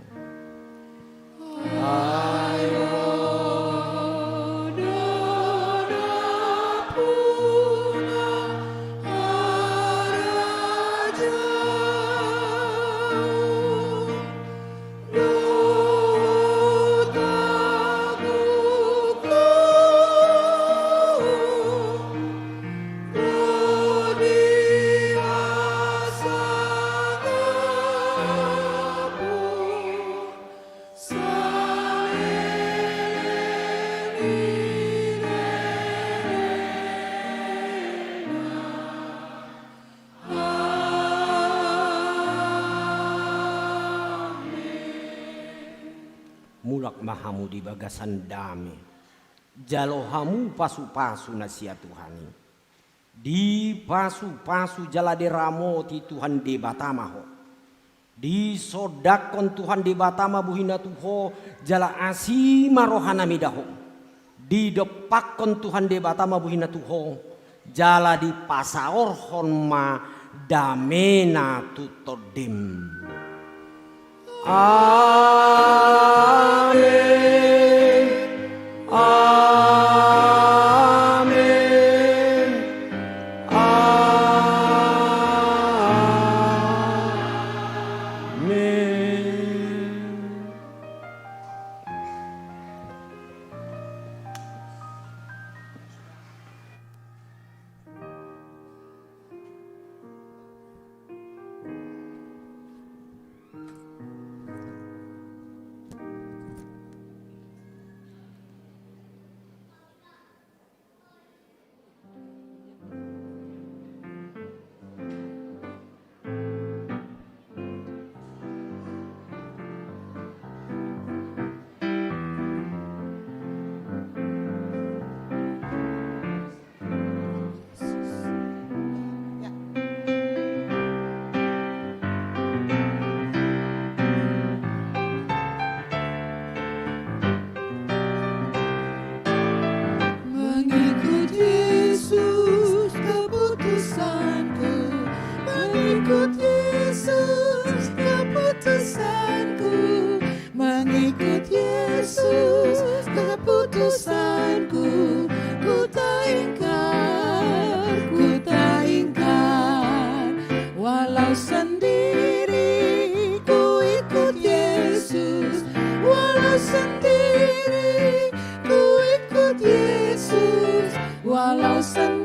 Mulak ma hamu di bagasan dame. Jalo hamu pasupasu na sian Tuhan i. Dipasupasu jala diramoti Tuhan Debata ma ho. Disondangkon Tuhan Debata ma bohina tu ho, jala asi ma rohana mida ho. Didompakkon Tuhan Debata ma bohina tu ho, jala dipasaorhon ma damena tu tondim. Amen. Amen. Amen. Mengikut Yesus keputusanku, mengikut Yesus keputusanku, mengikut Yesus keputusanku, ku tak ingkar, ku tak ingkar. Walau sendiri ku ikut Yesus, walau sendiri ku ikut Yesus, walau sendiri